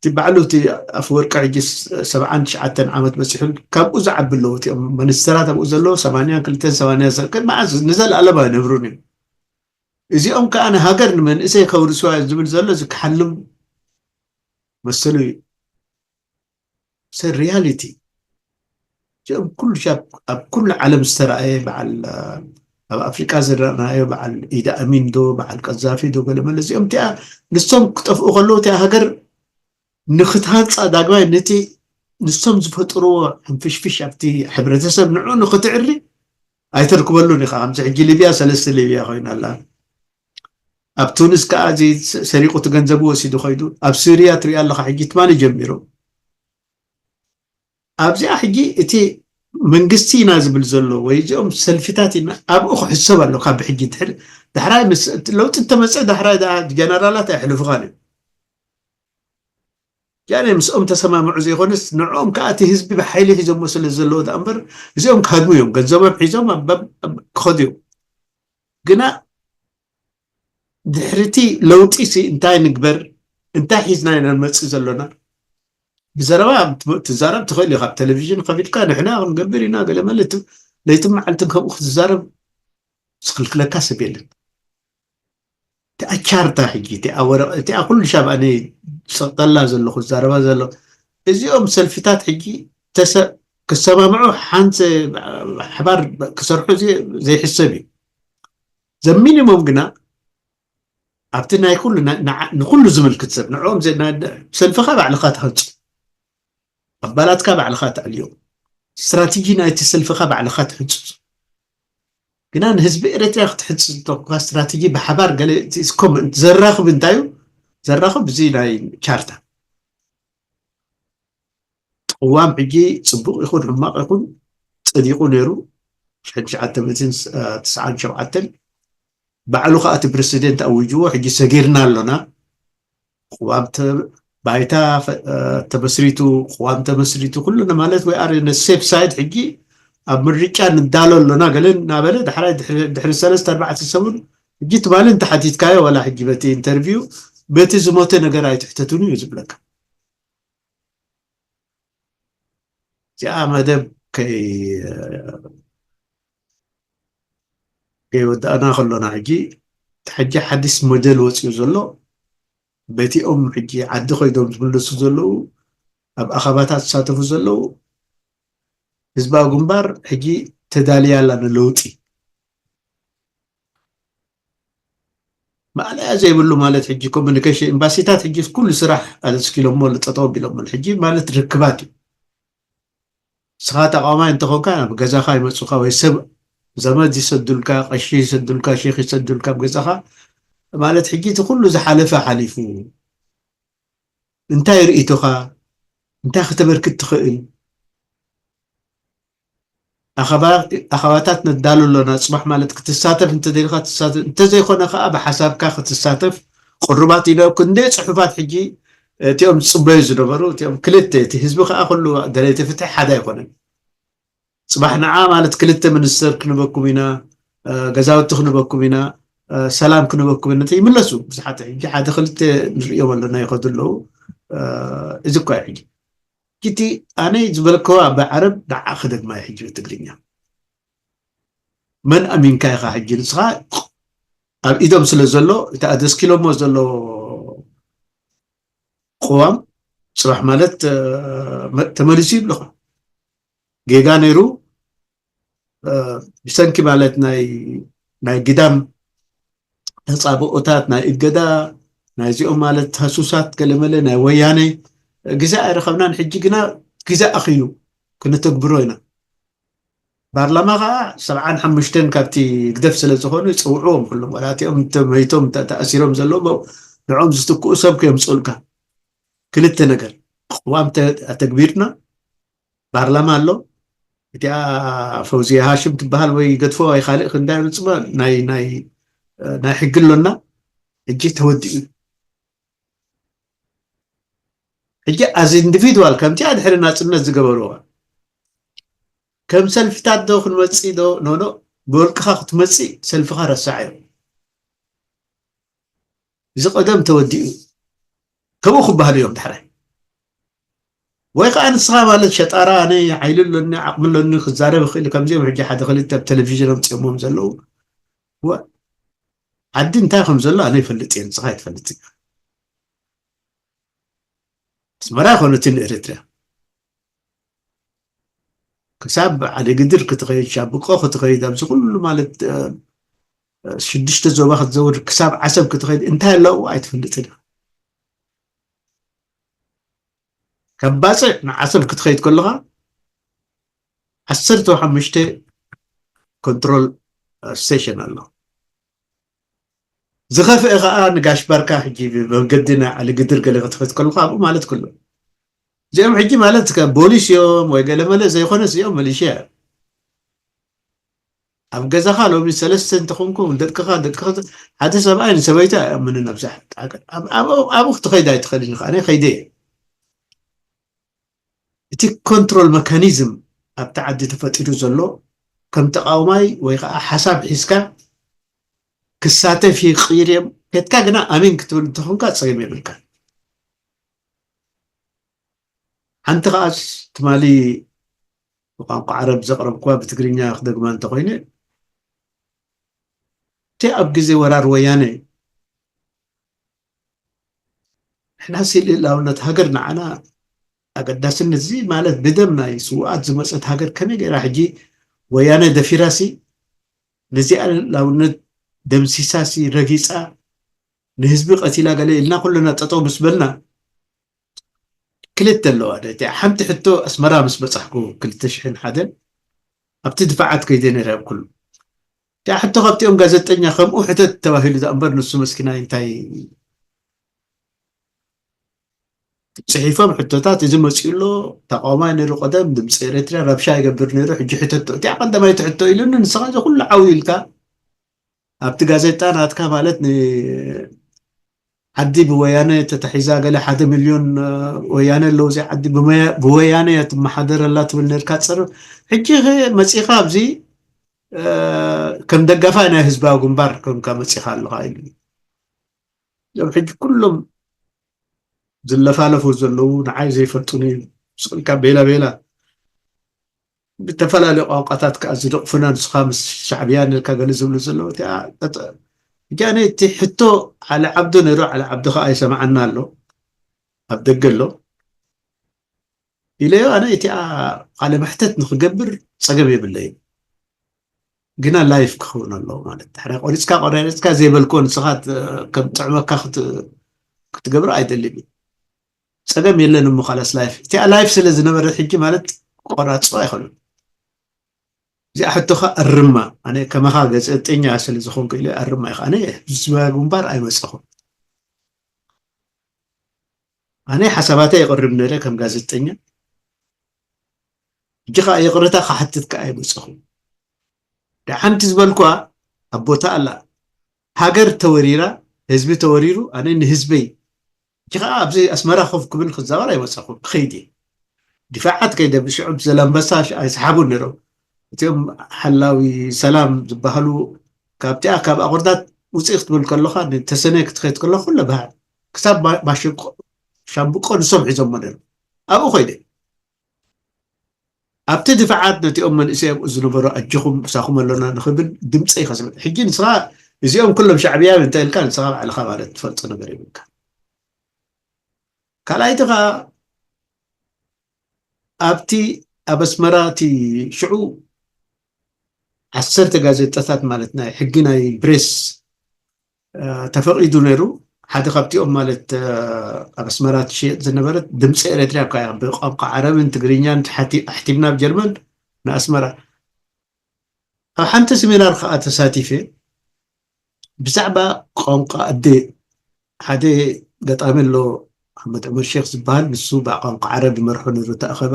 እቲ ባዕሉ እቲ ኣፈወርቂ ሕጂ ሰብዓን ትሽዓተን ዓመት በፂሑ ካብኡ ዝዓቢ ኣለዉ። እቲኦም መንስተራት ኣብኡ ዘለዉ ሰማንያን ክልተን ሰማንያን ሰብ ግን መዓዝ ንዘለኣለም ኣይነብሩን እዮም። እዚኦም ከዓ ንሃገር ንመንእሰይ ከውርስዋ ዝብል ዘሎ እዚ ክሓልም መሰሉ እዩ። ሰ ሪያሊቲ እዚኦም ኩሉ ሻብ ኣብ ኩሉ ዓለም ዝተረኣየ በዓል ኣብ ኣፍሪቃ ዝረኣናዮ በዓል ኢዳ ኣሚን ዶ በዓል ቀዛፊ ዶ ገለመለ እዚኦም እቲኣ ንሶም ክጠፍኡ ከለዉ እቲኣ ሃገር ንክትሃንፃ ዳግማይ ነቲ ንሶም ዝፈጥርዎ ሕንፍሽፍሽ ኣብቲ ሕብረተሰብ ንዑ ንክትዕሪ ኣይተርክበሉን ኢኻ። ከምዚ ሕጂ ሊብያ ሰለስተ ሊብያ ኮይና ኣላ። ኣብ ቱኒስ ከዓ እዚ ሰሪቁ እቲ ገንዘቡ ወሲዱ ከይዱ ኣብ ስሪያ ትሪኣ ኣለካ። ሕጂ ትማሊ ጀሚሩ ኣብዚኣ ሕጂ እቲ መንግስቲ ኢና ዝብል ዘሎ ወይ እዚኦም ሰልፊታት ኢና ኣብኡ ክሕሰብ ኣሎ። ካብ ሕጂ ድሕሪ ዳሕራይ ምስ ለውጢ እንተመፀ ዳሕራይ ጀነራላት ኣይሕልፉኻን እዮም። ያኔ ምስኦም ተሰማምዑ ዘይኮነስ ንዕኦም ከዓ እቲ ህዝቢ ብሓይሊ ሒዞሞ ስለ ዘለዎ ዳ እምበር እዚኦም ክሃድሙ እዮም። ገንዘቦም ሒዞም ክኸዱ እዮም። ግና ድሕሪቲ ለውጢ ሲ እንታይ ንግበር? እንታይ ሒዝና ኢና ንመፅእ ዘሎና? ብዘረባ ትዛረብ ትኽእል ኢኻ። ቴሌቪዥን ከፊትካ ንሕና ክንገብር ኢና ገለ መለ ለይትን መዓልትን ከምኡ ክትዛረብ ዝኽልክለካ ሰብ የለን። እቲኣ ቻርታ ሕጂ እቲኣ ወረቐ እቲኣ ኩሉ ሻብ ኣነ ዝሰቕጠላ ዘለኹ ዝዛረባ ዘሎ እዚኦም ሰልፍታት ሕጂ ክሰማምዑ ሓንቲ ሓባር ክሰርሑ ዘይሕሰብ እዩ። ዘሚኒሞም ግና ኣብቲ ናይ ኩሉ ንኩሉ ዝምልክት ሰብ ንዕኦም ሰልፍኻ ባዕልኻ ትሃንፁ ኣባላትካ ባዕልኻ ተዕልዮም ስትራቴጂ ናይቲ ሰልፍኻ ባዕልኻ ትሕንፅፁ ግና ንህዝቢ ኤርትራ ክትሕንፅፅ ተኳ ስትራቴጂ ብሓባር ገለ ኮመንት ዘራኽብ እንታዩ ዘራኽብ እዚ ናይ ቻርታ ቅዋም ሕጂ ፅቡቕ ይኹን ሕማቕ ይኹን ፀዲቑ ነይሩ። ሽሕን ትሽዓተ ሚእትን ትስዓን ሸውዓተን ባዕሉ ከዓ እቲ ፕረሲደንት ኣዊጅዎ ሕጂ ሰጊርና ኣሎና። ቅዋም ባይታ ተመስሪቱ ቅዋም ተመስሪቱ ኩሉ ማለት ወይ ኣረ ሴፍ ሳይድ ሕጂ ኣብ ምርጫ ንዳሎ ኣሎና ገለ እናበለ ዳሕራይ ድሕሪ ሰለስተ ኣርባዕተ ሰሙን ሕጂ ትማሊ እንተሓቲትካዮ ዋላ ሕጂ በቲ ኢንተርቪው በቲ ዝሞተ ነገር ኣይትሕተቱን እዩ ዝብለካ። እዚኣ መደብ ከይ ከይወዳእና ከሎና ሕጂ እቲ ሕጂ ሓዲስ ሞዴል ወፂኡ ዘሎ በቲኦም ሕጂ ዓዲ ኮይዶም ዝምለሱ ዘለዉ ኣብ ኣኸባታት ዝሳተፉ ዘለዉ ህዝባዊ ግንባር ሕጂ ተዳልያ ኣላ ንለውጢ ማእለያ ዘይብሉ ማለት ሕጂ ኮሚኒኬሽን ኤምባሲታት ሕጂ ኩሉ ስራሕ ኣደስኪሎሞ ጠጠው ቢሎሞ ሕጂ ማለት ርክባት እዩ። ንስኻ ተቃዋማይ እንተኾንካ ናብ ገዛኻ ይመፁኻ ወይ ሰብ ዘመድ ይሰዱልካ፣ ቀሺ ይሰዱልካ፣ ሼክ ይሰዱልካ ኣብ ገዛኻ ማለት ሕጂ እቲ ኩሉ ዝሓለፈ ሓሊፉ እንታይ ርእይቶኻ እንታይ ከተበርክት ትኽእል? ኣኸባታት ነዳሉ ኣሎና። ፅባሕ ማለት ክትሳተፍ እንተደሊኻ ትሳተፍ፣ እንተዘይኮነ ከዓ ብሓሳብካ ክትሳተፍ ቅሩባት ኢና። ክንደይ ፅሑፋት ሕጂ እቲኦም ዝፅበዩ ዝነበሩ እቲኦም ክልተ፣ እቲ ህዝቢ ከዓ ኩሉ ደለይቲ ፍትሒ ሓደ ኣይኮነን። ፅባሕ ንዓ ማለት ክልተ ሚኒስተር ክንበኩም ኢና፣ ገዛውቲ ክንበኩም ኢና፣ ሰላም ክንበኩም ኢና ይምለሱ ብዙሓት። ሕጂ ሓደ ክልተ ንርእዮም ኣለና ይኸዱ ኣለዉ። እዚ እኳ እዩ ሕጂ እቲ ኣነ ዝበልከዋ ብዓረብ ንዓ ክደግማ እየ ሕጂ ብትግርኛ። መን ኣሚንካ ኢኻ ሕጂ ንስኻ ኣብ ኢዶም ስለ ዘሎ እቲ ኣደስኪሎሞ ዘሎ ቅዋም ፅባሕ ማለት ተመሊሱ ይብልኻ ጌጋ ነይሩ ብሰንኪ ማለት ናይ ናይ ግዳም ተጻብኦታት ናይ እገዳ ናይዚኦም ማለት ሃሱሳት ገለመለ ናይ ወያነ ግዜ ኣይረኸብናን። ሕጂ ግና ግዜ ኣኽዩ ክነተግብሮ ኢና። ፓርላማ ከዓ ሰብዓን ሓሙሽተን ካብቲ ግደፍ ስለ ዝኾኑ ይፅውዕዎም ኩሎም ወላቲኦም ተመይቶም ተኣሲሮም ዘለዉ ንዖም ዝትክኡ ሰብ ክየምፅኡልካ። ክልተ ነገር ቅዋም ኣተግቢርና ፓርላማ ኣሎ። እቲኣ ፈውዝያ ሃሽም ትበሃል ወይ ገድፎ ወይ ካልእ ክንዳይ ምፅማ ናይ ናይ ናይ ሕጊ ኣሎና። ሕጂ ተወዲኡ። ሕጂ ኣዝ ኢንዲቪድዋል ከምቲኣ ድሕሪ ናፅነት ዝገበርዋ ከም ሰልፍታት ዶ ክንመፅእ ዶ ኖኖ ብወልቅኻ ክትመፅእ ሰልፍኻ ረሳዕ እዮም። እዚ ቀደም ተወዲኡ ከምኡ ክበሃሉ እዮም ዳሕራይ። ወይ ከዓ ንስኻ ማለት ሸጣራ ኣነ ሓይሊ ኣሎኒ ዓቕሚ ኣሎኒ ክዛረብ እኽእል ከምዚኦም ሕጂ ሓደ ክልተ ኣብ ቴሌቪዥን ኣምፅኦሞም ዘለዉ ዓዲ እንታይ ከም ዘሎ ኣነ ይፈልጥ እየ ንስኻ ይትፈልጥ እየ። ኣስመራ ይኮነትን ኤርትርያ ክሳብ ዓዲ ግድር ክትኸይድ ሻብቆ ክትኸይድ ኣብዚ ኩሉ ማለት ሽዱሽተ ዞባ ክትዘውር ክሳብ ዓሰብ ክትኸይድ እንታይ ኣለዎ ኣይትፈልጥን ካብ ባፅዕ ንዓሰብ ክትኸይድ ከለኻ ዓሰርተ ሓሙሽተ ኮንትሮል ስቴሽን ኣሎ። ዝኸፍአ ከዓ ንጋሽ ባርካ ሕጂ ብመንገዲ ናይ ዓሊ ግድር ገለ ክትኸይድ ከለኻ ኣብኡ ማለት ኩሉ እዚኦም ሕጂ ማለት ከም ቦሊስ እዮም ወይ ገለመለ ዘይኮነስ እዚኦም መሊሽያ እዮም። ኣብ ገዛኻ ሎሚ ሰለስተ እንተኾንኩም ደቅኻ ደቅኻ ሓደ ሰብኣይ ንሰበይቲ ኣይኣምንን ኣብዛ ሓንቲ ሃገር ኣብኡ ክትኸይድ ኣይትኽእልን ኢኻ ኣነ ከይደ እየ። እቲ ኮንትሮል መካኒዝም ኣብቲ ዓዲ ተፈጢሩ ዘሎ ከም ተቃውማይ ወይ ከዓ ሓሳብ ሒዝካ ክሳተፍ ይቅይር እዮም ከትካ ግና ኣሜን ክትብል እንተኾንካ ፀገም የብልካ። ሓንቲ ከዓስ ትማሊ ብቋንቋ ዓረብ ዘቕረብኩዋ ብትግርኛ ክደግማ እንተኮይነ እቲ ኣብ ግዜ ወራር ወያነ ንሕና ስኢል ልእላውነት ሃገር ንዓና ኣገዳስነት እዚ ማለት ብደም ናይ ስውኣት ዝመፀት ሃገር ከመይ ገይራ ሕጂ ወያነ ደፊራሲ ነዚኣ ልእላውነት ደምሲሳሲ ረጊፃ ንህዝቢ ቀቲላ ገለ ኢልና ኩልና ጠጠው ምስ በልና ክልተ ኣለዋ እቲኣ ሓንቲ ሕቶ ኣስመራ ምስ በፃሕኩ ክልተ ሽሕን ሓደን ኣብቲ ድፋዓት ከይደ ነረ ኣብ ኩሉ እቲኣ ሕቶ ካብቲኦም ጋዜጠኛ ከምኡ ሕተት ተባሂሉ ዳ እምበር ንሱ መስኪናይ እንታይ ፅሒፎም ሕቶታት እዚ መፅኡ ኣሎ ተቃዋማይ ነይሩ ቀደም ድምፂ ኤርትራ ረብሻ ይገብር ነይሩ ሕጂ ሕተቶ እቲኣ ቀዳማይቲ ሕቶ ኢሉኒ ንስኻ እዚ ኩሉ ዓው ኢልካ ኣብቲ ጋዜጣ ናትካ ማለት ዓዲ ብወያነ ተታሒዛ ገለ ሓደ ሚልዮን ወያነ ኣለዉ እዚ ዓዲ ብወያነ እያ ትመሓደር ኣላ ትብል ነርካ ትፀርፍ ሕጂ መፂኻ ኣብዚ ከም ደጋፋይ ናይ ህዝባዊ ግንባር ከምካ መፂኻ ኣለኻ ኢሉ እዞም ሕጂ ኩሎም ዝለፋለፉ ዘለዉ ንዓይ ዘይፈልጡኒ ስቕልካ ቤላ ቤላ ብተፈላለዩ ቋንቋታት ከዓ ዝደቕፉና ንስኻ ምስ ሻዕብያ ንልካ ገለ ዝብሉ ዘለዉ እቲኣ እጃነ እቲ ሕቶ ዓለ ዓብዱ ነይሩ ዓለ ዓብዱ ከዓ ይሰማዓና ኣሎ ኣብ ደገ ኣሎ ኢለዮ ኣነ እቲኣ ቃለ መሕተት ንክገብር ፀገም የብለይ ግና ላይፍ ክኸውን ኣለዎ ማለት ድሕራይ ቆሪፅካ ቆራሪፅካ ዘይበልኮ ንስኻ ከም ጥዕመካ ክትገብሮ ኣይደልን እዩ ፀገም የለን እሞ ካላስ ላይፍ እቲኣ ላይፍ ስለ ዝነበረት ሕጂ ማለት ቆራፅዋ ኣይኸሉን እዚኣ ሕቶኻ ኣርማ ኣነ ከማኻ ገፀጠኛ ስለ ዝኾንኩ ኢለ ኣርማ ኢኻ ኣነ ህዝባዊ ግንባር ኣይመፀኹም ኣነ ሓሳባተይ የቕርብ ነረ ከም ጋዜጠኛ ሕጂ ከዓ ይቕርታ ክሓትት ከዓ ኣይመፀኹም ደሓንቲ ዝበልኳ ኣብ ቦታ ኣላ ሃገር ተወሪራ ህዝቢ ተወሪሩ ኣነ ንህዝበይ ሕጂ ከዓ ኣብዚ ኣስመራ ኮፍ ክብል ክዛወር ኣይመፀኹም ክኸይድ እየ ድፋዓት ከይደ ብሽዑ ብዘላምበሳ ኣይሰሓቡን ነይሮም እቲኦም ሓላዊ ሰላም ዝበሃሉ ካብቲኣ ካብ ኣቑርዳት ውፅኢ ክትብል ከለካ ንተሰነይ ክትኸይድ ከለካ ኩለ በሃል ክሳብ ሻምብቆ ንሶም ሒዞሞ ነይሮም ኣብኡ ኮይደ ኣብቲ ድፋዓት ነቲኦም መንእሰይ ኣብኡ ዝነበሩ ኣጆኹም ምሳኹም ኣሎና ንኽብል ድምፀይ ከስምዕ ሕጂ ንስኻ እዚኦም ኩሎም ሻዕብያዊ እንተ ኢልካ ንስኻ ባዕልኻ ማለት ትፈልጦ ነገር የብልካ ካልኣይቲ ከዓ ኣብቲ ኣብ ኣስመራ እቲ ሽዑ ዓሰርተ ጋዜጣታት ማለት ናይ ሕጊ ናይ ብሬስ ተፈቒዱ ነይሩ። ሓደ ካብቲኦም ማለት ኣብ ኣስመራ ትሽየጥ ዝነበረት ድምፂ ኤረትርያ እኳ እያ። ብቋንቋ ዓረብን ትግርኛን ኣሕቲምና ብጀርመን ንኣስመራ። ኣብ ሓንቲ ስሚናር ከዓ ተሳቲፈ። ብዛዕባ ቋንቋ ኣደ ሓደ ገጣሚ ኣሎ፣ ኣሕመድ ዑመር ሼክ ዝበሃል። ንሱ ብቋንቋ ዓረብ ይመርሖ ነይሩ ተኣኸባ።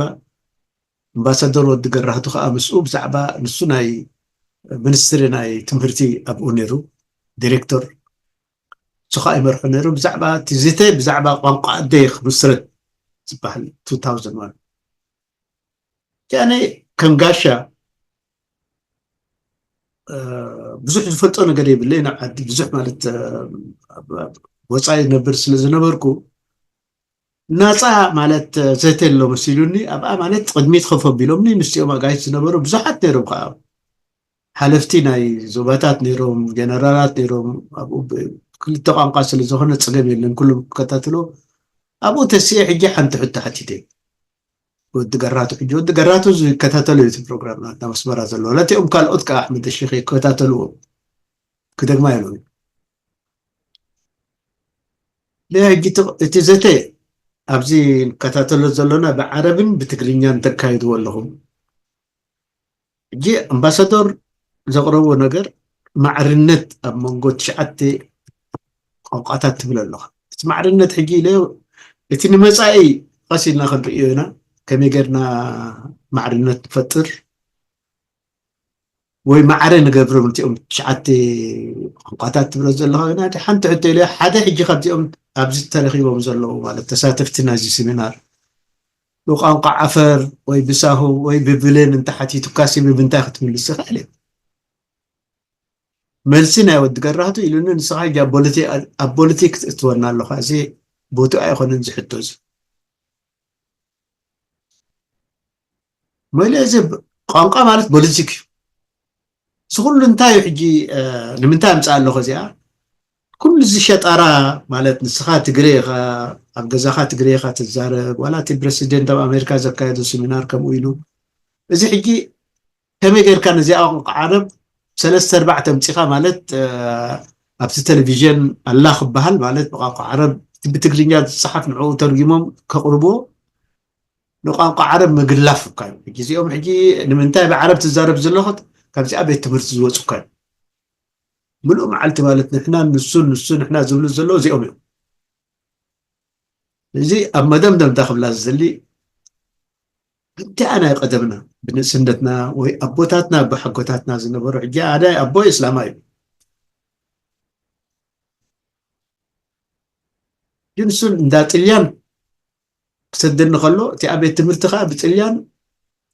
ኣምባሳደር ወዲ ገራህቱ ከዓ ምስኡ ብዛዕባ ንሱ ናይ ሚኒስትሪ ናይ ትምህርቲ ኣብኡ ነይሩ፣ ዲሬክተር። ንሱ ከዓ ይመርሖ ነይሩ። ብዛዕባ ትዝተ ብዛዕባ ቋንቋ ኣደ ክምስረት ዝበሃል two thousand one። ያኔ ከም ጋሻ ብዙሕ ዝፈልጦ ነገር የብለይ። ናብ ዓዲ ብዙሕ ማለት ወፃኢ ነብር ስለ ዝነበርኩ ናፃ ማለት ዘተ ኣሎ መሲሉኒ። ኣብኣ ማለት ቅድሚት ከፍ ኣቢሎምኒ ምስኦም ኣጋይሽ ዝነበሩ ብዙሓት ነይሮም። ከዓ ሓለፍቲ ናይ ዞባታት ነይሮም፣ ጀነራላት ነይሮም። ኣብኡ ክልተ ቋንቋ ስለ ዝኾነ ፀገም የለን፣ ኩሉ ክከታተሎ። ኣብኡ ተስኤ ሕጂ ሓንቲ ሕቶ ሓቲተ። ወዲ ገራቱ ሕጂ ወዲ ገራቱ ዝከታተሉ እዩ እቲ ፕሮግራም ናትና መስመራ ዘለዎ። ለቲኦም ካልኦት ከዓ ኣሕመድ ሺኽ ይከታተልዎ። ክደግማ ይሉ። ሕጂ እቲ ዘተ ኣብዚ ንከታተሎ ዘሎና ብዓረብን ብትግርኛን ተካይድዎ ኣለኹም። ሕጂ ኣምባሳዶር ዘቕረቦ ነገር ማዕርነት ኣብ መንጎ ትሽዓተ ቋንቋታት ትብል ኣለኻ። እቲ ማዕርነት ሕጂ ኢለ እቲ ንመፃኢ ቀስ ኢልና ክንርእዮ ኢና። ከመይ ጌርና ማዕርነት ንፈጥር ወይ ማዕረ ንገብሮም እቲኦም ትሽዓተ ቋንቋታት ትብሎ ዘለኻ ግና እቲ ሓንቲ ሕቶ ኢለ ሓደ ሕጂ ካብዚኦም ኣብዚ ተረኺቦም ዘለዉ ማለት ተሳተፍቲ ናይዚ ሲሚናር ብቋንቋ ዓፈር ወይ ብሳሆ ወይ ብብሌን እንተሓቲቱካሲ ብምንታይ ክትምልስ ይኽእል እዩ? መልሲ ናይ ወዲ ገራህቱ ኢሉኒ፣ ንስኻ ሕጂ ኣብ ፖለቲ-፣ ኣብ ፖለቲክስ እትወና ኣለኻ። እዚ ቦቱ ኣይኮነን ዝሕቶ እዚ። መለ እዚ ቋንቋ ማለት ፖለቲክ እዩ። እዚ ኩሉ እንታይ እዩ ሕጂ? ንምንታይ ኣምፅኣ ኣለኹ እዚኣ? ኩሉ እዚ ሸጣራ ማለት ንስኻ ትግሬ ኢኻ፣ ኣብ ገዛኻ ትግሬ ኢኻ ትዛረብ፣ ዋላ እቲ ፕረሲደንት ኣብ ኣሜሪካ ዘካየዶ ሲሚናር ከምኡ ኢሉ። እዚ ሕጂ ከመይ ጌርካ ነዚኣ ቋንቋ ዓረብ ሰለስተ ኣርባዕተ ኣምፂኻ ማለት ኣብቲ ቴሌቪዥን ኣላ ክበሃል ማለት ብቋንቋ ዓረብ እቲ ብትግርኛ ዝፀሓፍ ንዕኡ ተርጊሞም ከቕርብዎ ንቋንቋ ዓረብ ምግላፍ እኳ እዩ። ሕጂ እዚኦም ሕጂ ንምንታይ ብዓረብ ትዛረብ ዘለኹት ካብዚኣ ቤት ትምህርቲ ዝወፁ እኳ እዩ። ምሉእ መዓልቲ ማለት ንሕና ንሱ ንሱ ንሕና ዝብሉ ዘለዉ እዚኦም እዮም። እዚ ኣብ መደምደምታ ክብላ ዝደሊ እንቲኣ ናይ ቀደምና ብንእስነትና ወይ ኣቦታትና ብሓጎታትና ዝነበሩ ሕጂ ኣደ ኣቦ እስላማ እዩ። ግን እሱን እንዳ ጥልያን ክሰደኒ ከሎ እቲ ኣብ ቤት ትምህርቲ ከዓ ብጥልያን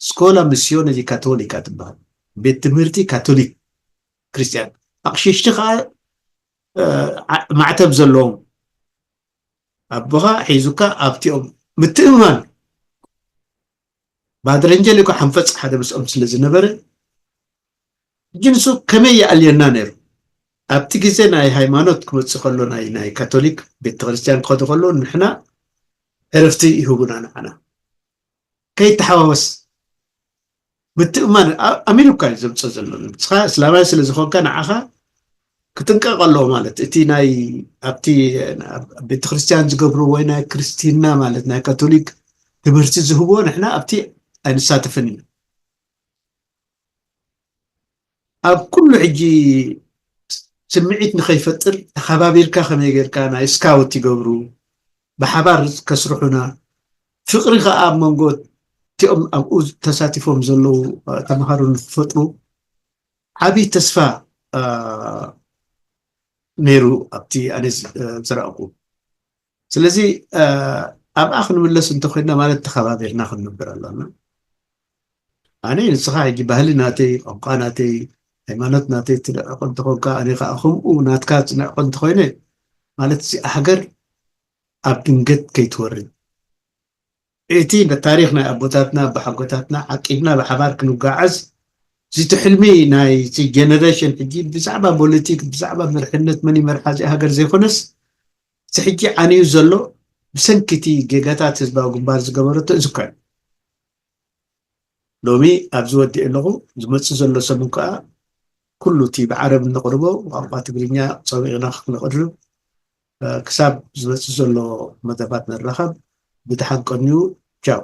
ስኮላ ሚስዮነ ዲ ካቶሊካ ትበሃል፣ ቤት ትምህርቲ ካቶሊክ ክርስቲያን። ኣቕሽሽቲ ከዓ ማዕተብ ዘለዎም ኣቦኻ ሒዙካ ኣብቲኦም ምትእምማን ባድረንጀል እኮ ሓንፈፅ ሓደ ምስኦም ስለ ዝነበረ ሕጂ ንሱ ከመይ ይኣልየና ነይሩ? ኣብቲ ግዜ ናይ ሃይማኖት ክመፅእ ከሎ ናይ ናይ ካቶሊክ ቤተክርስትያን ክኸዱ ከሎ ንሕና ዕረፍቲ ይህቡና ንዓና ከይተሓዋወስ ምትእማን ኣሚኑካ እዩ ዘምፅእ ዘሎ። ንስኻ እስላማይ ስለ ዝኾንካ ንዓኻ ክጥንቀቕ ኣለዎ ማለት እቲ ናይ ኣብቲ ቤተክርስትያን ዝገብሩ ወይ ናይ ክርስቲና ማለት ናይ ካቶሊክ ትምህርቲ ዝህብዎ ንሕና ኣብቲ ኣይንሳተፍን ኢና። ኣብ ኩሉ ሕጂ ስምዒት ንኸይፈጥር ተኸባቢርካ ከመይ ጌርካ ናይ ስካውት ይገብሩ ብሓባር ከስርሑና ፍቕሪ ከዓ ኣብ መንጎ እቲኦም ኣብኡ ተሳቲፎም ዘለዉ ተምሃሮ ንክፈጥሩ ዓብዪ ተስፋ ነይሩ ኣብቲ ኣነ ዝረኣኩ። ስለዚ ኣብኣ ክንምለስ እንተኮይንና ማለት ተኸባቢርና ክንነብር ኣለና። ኣነ ንስኻ ሕጂ ባህሊ ናተይ ቋንቋ ናተይ ሃይማኖት ናተይ ትንዕቕ እንተኾንካ ኣነ ከዓ ከምኡ ናትካ ትንዕቕ እንተኮይነ ማለት እዚኣ ሃገር ኣብ ድንገት ከይትወርድ እቲ ታሪኽ ናይ ኣቦታትና ኣቦሓጎታትና ዓቂብና ብሓባር ክንጓዓዝ እዚ ሕልሚ ናይ ጀነሬሽን ሕጂ ብዛዕባ ፖለቲክ ብዛዕባ መርሕነት መን ይመርሓ እዚኣ ሃገር ዘይኮነስ እቲ ሕጂ ዓንዩ ዘሎ ብሰንኪ እቲ ጌጋታት ህዝባዊ ግንባር ዝገበረቶ እዚ እኳ እዩ። ሎሚ ኣብዚ ወዲእ ኣለኹ ዝመፅእ ዘሎ ሰሙን ከዓ ኩሉ እቲ ብዓረብ እንቕርቦ ቋንቋ ትግርኛ ጸዊቕና ክነቕርብ ክሳብ ዝመጽእ ዘሎ መደባት ንራኸብ። ብደሓን ቀንዩ። ቻው።